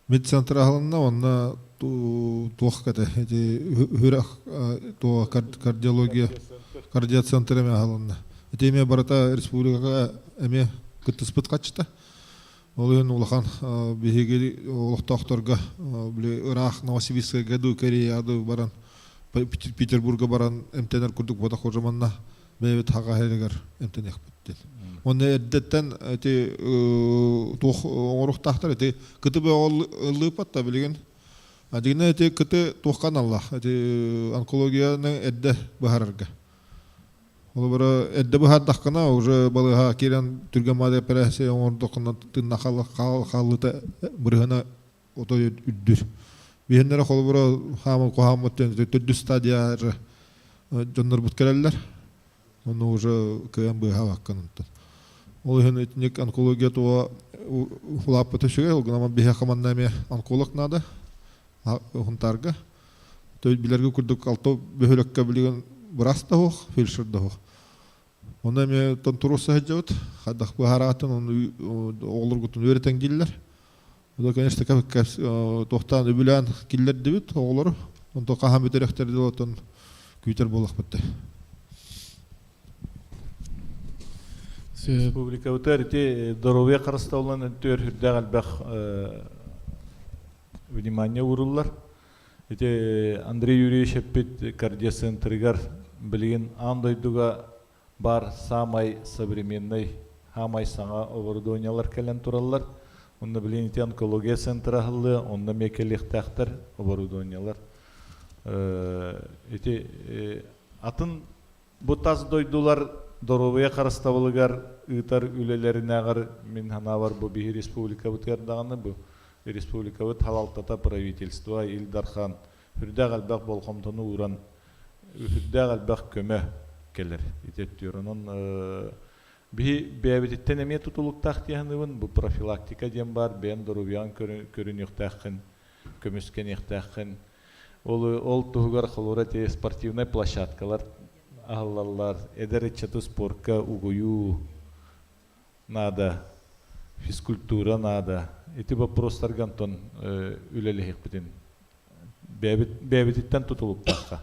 медцентр аһылынна онно туох кэтэ ити үрэх туох кардиология кардиоцентр эмэ аһылынна. Ити эмиэ барыта республикаҕа эмиэ кыттыспыт хаччыта. Ол иһин улахан биһиги олохтоохторго били ыраах Новосибирскайга дуу, Кореяҕа дуу баран Петербурга баран эмтэнэр курдук буотах уже манна бэйэбит хаҕа иһигэр эмтэниэхпит диэн. Уонна эрдэттэн ити туох оҥоруохтаахтар ити кыты бөҕө ыллыыппат да билигин. Дигинэ ити кыты туохха аналлаах ити онкологияны эрдэ быһарарга. Холобура, эрдэ быһаардаххына, уже балыыһа киирэн түргэн маада эпэрээссийэ оҥордоххуна тыынна хаалыыта бырыһына отой үрдүр. Биһиннэрэ холобура хаамыл куһааммыт диэн төрдүс стадия дьоннорбут кэлэллэр. Ону уже кыайан быыһаабаккын онтон. Ол иһин итинник онкология туга улааппыта үчүгэй, ол гынан биһиэхэ манна эмиэ онколог наада Хунтаарга. То билэргэ курдук алта бөһүөлэккэ билигин быраас да суох, фельдшер да суох. Онно эмиэ тонтуруосса сылдьабыт. Хайдах быһаараатын ону оҕолоргутун үөрэтэн дииллэр. Ону, конечно, туохтаан үбүлээн киллэрдибит оҕолору. Онтон хаһан бүтэриэхтэр дылы оттон күүтэр буоллахпыт да. Республикабытыгар ити доруобуйа харыстабылынан өттүгэр сүрдээх элбэх внимание ууруллар. Ити Андрей Юрьевич эппит кардиоцентрыгар билигин аан дойдуга баар саамай современный, саамай саҥа оборудованиелар кэлэн тураллар. Онно билигин ити онкология центра аһыллыа, онно эмиэ кэлиэхтээхтэр оборудованиелар. Ити атын Бу тас дойдулар доруобуйа харыстабылыгар ыытар үлэлэринээҕэр мин санаабар бу биһи республикабытыгар даҕаны бу республикабыт салалтата правительство Ил Дархан үрдээх элбэх болҕомтону ууран үрдээх элбэх көмө кэлэр ити өттүгэр. Онон биһи бэйэбититтэн эмиэ тутулуктаах дии саныыбын. Бу профилактика диэн баар бэйэн доруобуйаҕын көрүнүөхтээххин, көмүскэниэхтээххин. Ол, ол туһугар холура ити спортивнай площадкалар аһыллаллар, эдэр ыччаты спорка угуйуу наада, физкультура наада. Ити боппуруостарга онтон үлэлэһиэхпитин бэйэбит, бэйэбититтэн тутулуктаахха.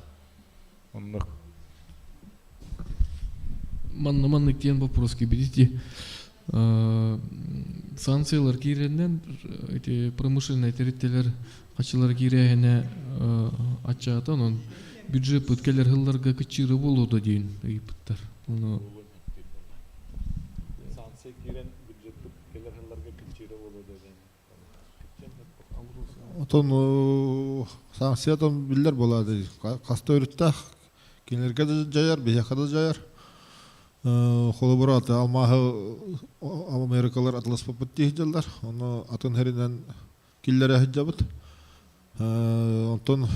Оннук. Манна маннык диэн вопрос киирбит. Санкциялар киирэннэн ити промышленнай тэрилтэлэр хачылар киирээһинэ аччаата, онон бюджеппыт кэлэр сылларга кыччыыра буолуо да диэн ыйыппыттар. Ону Санкция киирэн бюджеппыт кэлэр сылларга кыччыыра буолуо да диэн. Отон санкциятын биллэр буолаады. Хаста өрүттээх кинилэргэ да дьайар, биһиэхэ да дьайар. Холобура, алмааһы Америкалар атыласпаппыт дии сылдьаллар. Ону атын сиринэн киллэрэ сылдьабыт. Онтон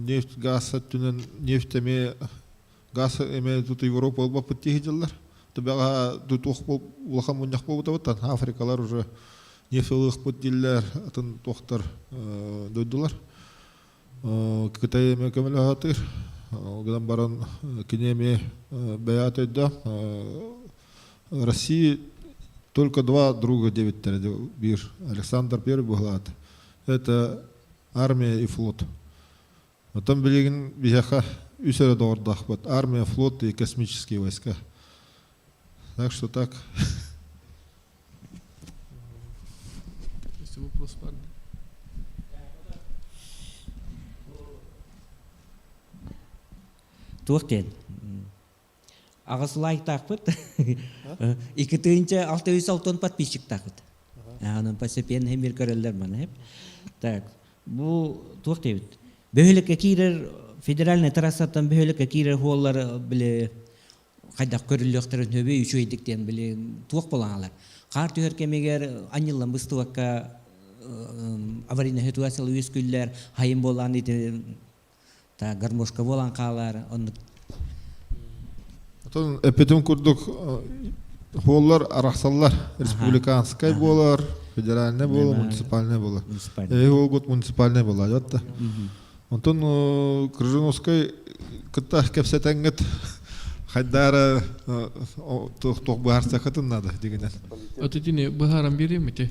нефть, газ өттүнэн нефть эмиэ газ эмиэ тут Европа ылбаппыт дии сылдьаллар. Түбэҕэ туох улахан мунньах буолбутабыттан Африкалар уже нефть ылыахпыт дииллэр, атын туохтар дойдулар. Кытай эмиэ көмөлөһө Ол гынан баран кини эмиэ бэйэҕэ өйдөөх. России только два друга диэбиттэрэ биир Александр Первый быһылаата. Это армия и флот. Оттон билигин биһиэхэ үс эрэ доҕордоохпут. Армия, флот и космические войска. Так что так. Если вопрос бар. Туох диэн? Аҕыс лайктаахпыт. 2660 подписчиктаахпыт. Анан постепенно мир көрөллөр маны. Так, бу туох диэбит? Бөһүөлэккэ киирэр федеральный трассаттан бөһүөлэккэ киирэр хуоллар били хайдах көрүллүөхтэрин сөбүй үчүгэйдик диэн били туох буолаҥалар. Хаар түһэр кэмигэр анньыллан быстыбакка аварийная ситуация үөскүүллэр, хайын буолаан ити та гармошка буолан хаалар оннук. Отон эппитим курдук хуоллар арахсаллар республиканскай буолар, федеральный буолар, муниципальный буолар. Эһи уолгут муниципальный буолар атта. Онтон Крыжиновскай кытта кэпсэтэҥҥит хайдаара туох быһаарсакытын надо дигинен. От итини быһааран биэриэм ити.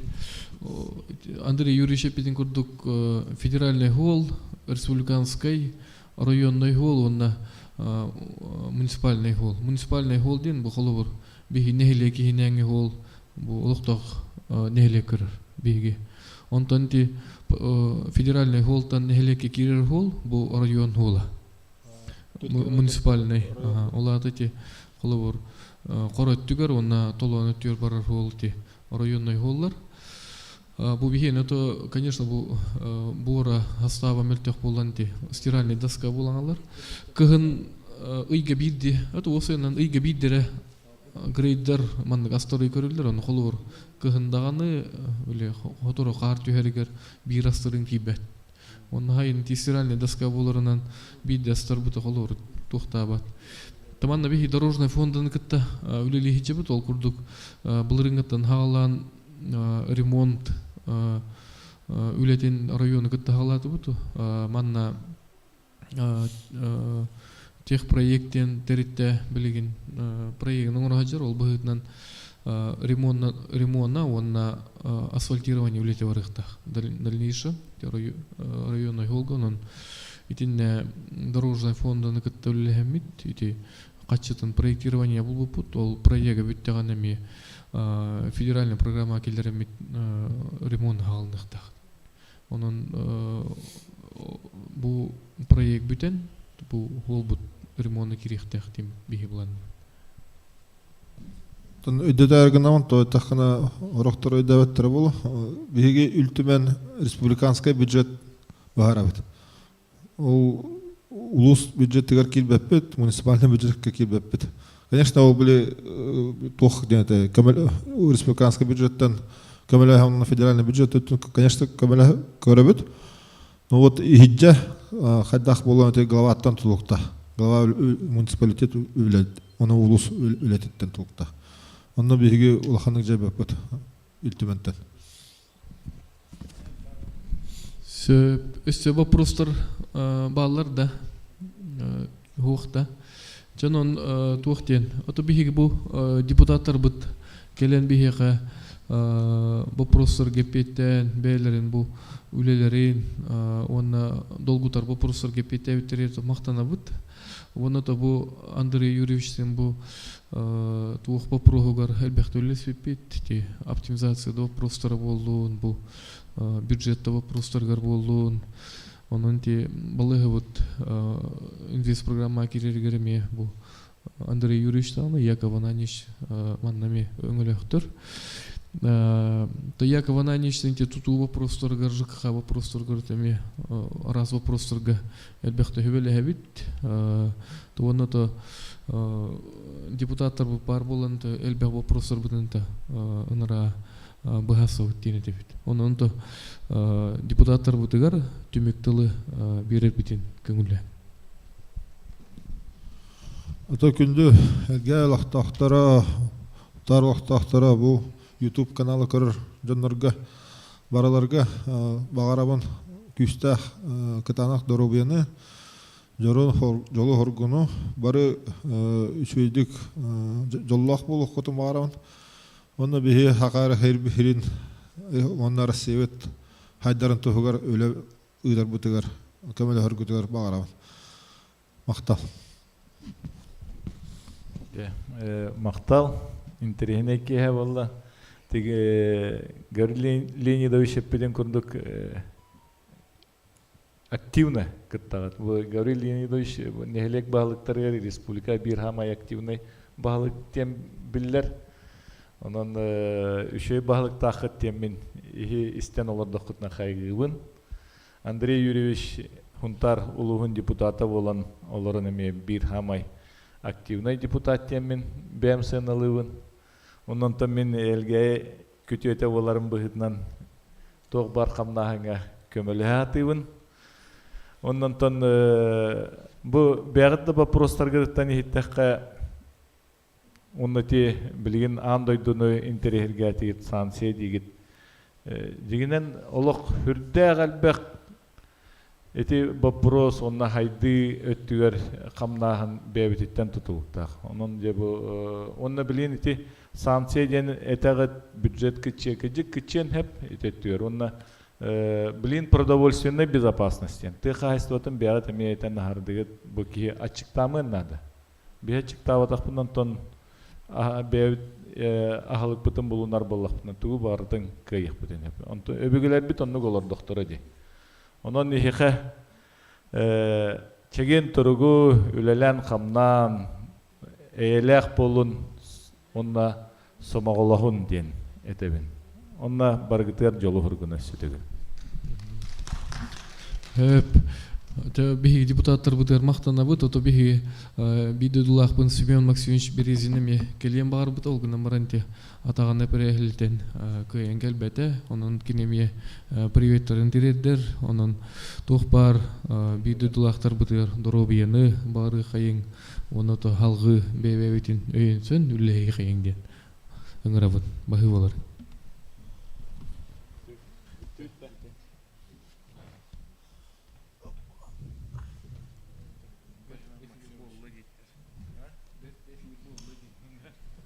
Андрей Юрьевич эппитин курдук федеральный холл, республиканскай, районный холл уонна муниципальный холл. Муниципальный холл диэн бу холобур биһи нэһилиэк иһинээҥи холл бу олохтоох нэһилиэк көрөр биһиги. Онтон ити федеральный холлтан нэһилиэккэ киирэр холл бу район холла. Муниципальный. Ол аата ити холобур хоро өттүгэр уонна толоон өттүгэр барар холл ити районный холлар. Бу биһиэнэ то, конечно, бу буора састааба мөлтөх буолан ити стиральный доска буолаҥалар. Кыһын ыйга биирди, это уосайынан ыйга биирдэрэ грейдер маннык астары көрүллэр, ону холобур кыһын даҕаны били хотору хаар түһэригэр биир астарын киирбэт. Онно хайын ити стиральный доска буоларынан биирдэ астарбыта холобур туохтаабат. Таманна биһи дорожный фонданы кытта үлэлиһиччэбит ол курдук былырыҥҥыттан хаалаан ремонт үлэтин району кытта хаалаатыбыт. Манна техпроект диэн тэрилтэ билигин проегын оҥоро сылдьар. Ол быһыытынан ремонна, ремонна уонна асфальтирование үлэтэ барыахтаах. Дальнейшее районный холга онон итиннэ дорожный фонданы кытта үлэлэһэммит ити хаччытын проектирование булбуппут. Ол проега бүттэҕинэ эмиэ федеральный программа киллэрэммит ремонт хаалыныахтаах. Онон бу проект бүтэн, бу буолбут ремонна кириэхтээх тим биһи булан. Тон өйдөтөр гынамын, то тахына орохтор өйдөбөттөр болу. Биһиги үлтүмэн республиканскай бюджет баһарабыт. Ол улус бюджетигэр киирбэппит, муниципальный бюджетка киирбэппит. Конечно, ол были туох диэн это республиканский бюджеттен көмөлөһөн федеральный бюджет конечно көмөлөһө көрөбүт. Ну вот иһиджэ хайдах буолуон эти главаттан тулукта. Глава муниципалитет үлэт, оны улус үлэтиттен тулукта. Онно биһиги улаханнык жайбаппыт Илтүмэнтэн. Сөп, өссө вопростар бааллар да, уһуох да. Дьон туох диэн, ото биһиги бу депутаттарбыт кэлэн биһиэхэ вопростарга эппиэттээн, бэйэлэрин бу үлэлэрин уонна долгутар вопростарга эппиэттээбиттэригэр махтанабыт. Уонна то бу Андрей Юрьевичтин бу туох боппуруоһугар элбэхтэ үлэлэспиппит. Ити оптимизация да вопростара буоллун, бу бюджет да вопростарыгар буоллун. Онон ити балыыһабыт инвестпрограмма киирэригэр эмиэ бу Андрей Юрьевич даҕаны, Яков Ананьевич манна эмиэ өҥөлөөхтөр. То Яков Ананьевич ити тутуу вопростарыгар, ЖКХ вопростарыгар эмиэ араас вопростарга элбэхтэ сүбэлэһэбит. Уонна то депутаттар баар буолан элбэх вопростарбытын ыныраа быһаарсабыт диэн этэбит. Онон то депутаттарбытыгар түмүк тылы биэрэрбитин көҥүллээн. Ото күндү Элгээ олохтоохторо, Тар олохтоохторо бу YouTube каналы көрөр дьоннорго барыларга баҕарабын күүстээх кытаанах доруобуйаны, дьолу-хоргуну, бары үчүгэйдик дьоллоох буолуоххутун баҕарабын. Онно биһи хакаары хирин уонна Россиябыт хайдарын туһугар үлэ ыытарбытыгар, көмөлөһөргүтүгэр баҕарабын. Махтал. Махтал. Интэриэһинэй киэһэ буолла. Тиги Гаврил Леонидович эппитин курдук активно кыттаҕыт. Бу Гаврил Леонидович нэһилиэк баһылыктарыгар республика биир хаамай активнай баһылык диэн биллэр. Онон үчүгэй баһылыктааххыт диэн мин иһи истэн олордоххутуна хайгыыбын. Андрей Юрьевич Хунтар улууһун депутата буолан олорон эмиэ биир хаамай активнай депутат диэммин бэйэм сыаналыыбын. Онон мин Элгээйи күтүөтэ буоларым быһыытынан туох бар хамнааһыҥҥа көмөлөһө сатыыбын. Оннонтон бу бэйэҕит да боппуруостаргытыттан иһиттэххэ Уонна ити билигин аан дойдуну интэриэһиргээтигит, санкция диигит. Дьиҥинэн олох үрдээх элбэх ити боппуруос уонна хайдыы өттүгэр хамнааһын бэйэбититтэн тутулуктаах. Онон дьэ бу уонна билигин ити санкция диэн этэҕит бюджет кыччыа кыдьык кыччыан сөп ити өттүгэр уонна билигин продовольственная безопасность диэн тыа хаһаайыстыбатын бэйэҕит эмиэ этэн аһардыгыт бу киһи аччыктаамыан наада. Биһи аччыктаабатахпын онтон бэйэбит аһылыкпытын булунар буоллахпытына тугу барытын кыайыахпытын сөп. Онтон өбүгэлэрбит оннук олордохторо дии. Онон иһиэхэ чэгиэн туругу үлэлээн-хамнаан, эйэлээх буолун уонна сомоҕолоһун диэн этэбин. Онно барыгытыгар дьолу һургуна сүтүгүн. Хөп. Биһиги депутаттарбытыгар махтанабыт, ото биһиги биир дойдулаахпын Семен Максимович Березин эмиэ кэлиэн баҕарбыт, ол гынан баран ти атаҕына пэрээһилитэн кыайан кэлбэтэ. Онон кини эмиэ приветтарын тириэрдэр. Онон туох баар биир дойдулаахтарбытыгар доруобуйаны баҕарыы хайыҥ, уонна то халҕыы бэйэ-бэйэбитин өйөнсөн үлэлэһии хайыҥ диэн ыҥырабын. Баһыы болар.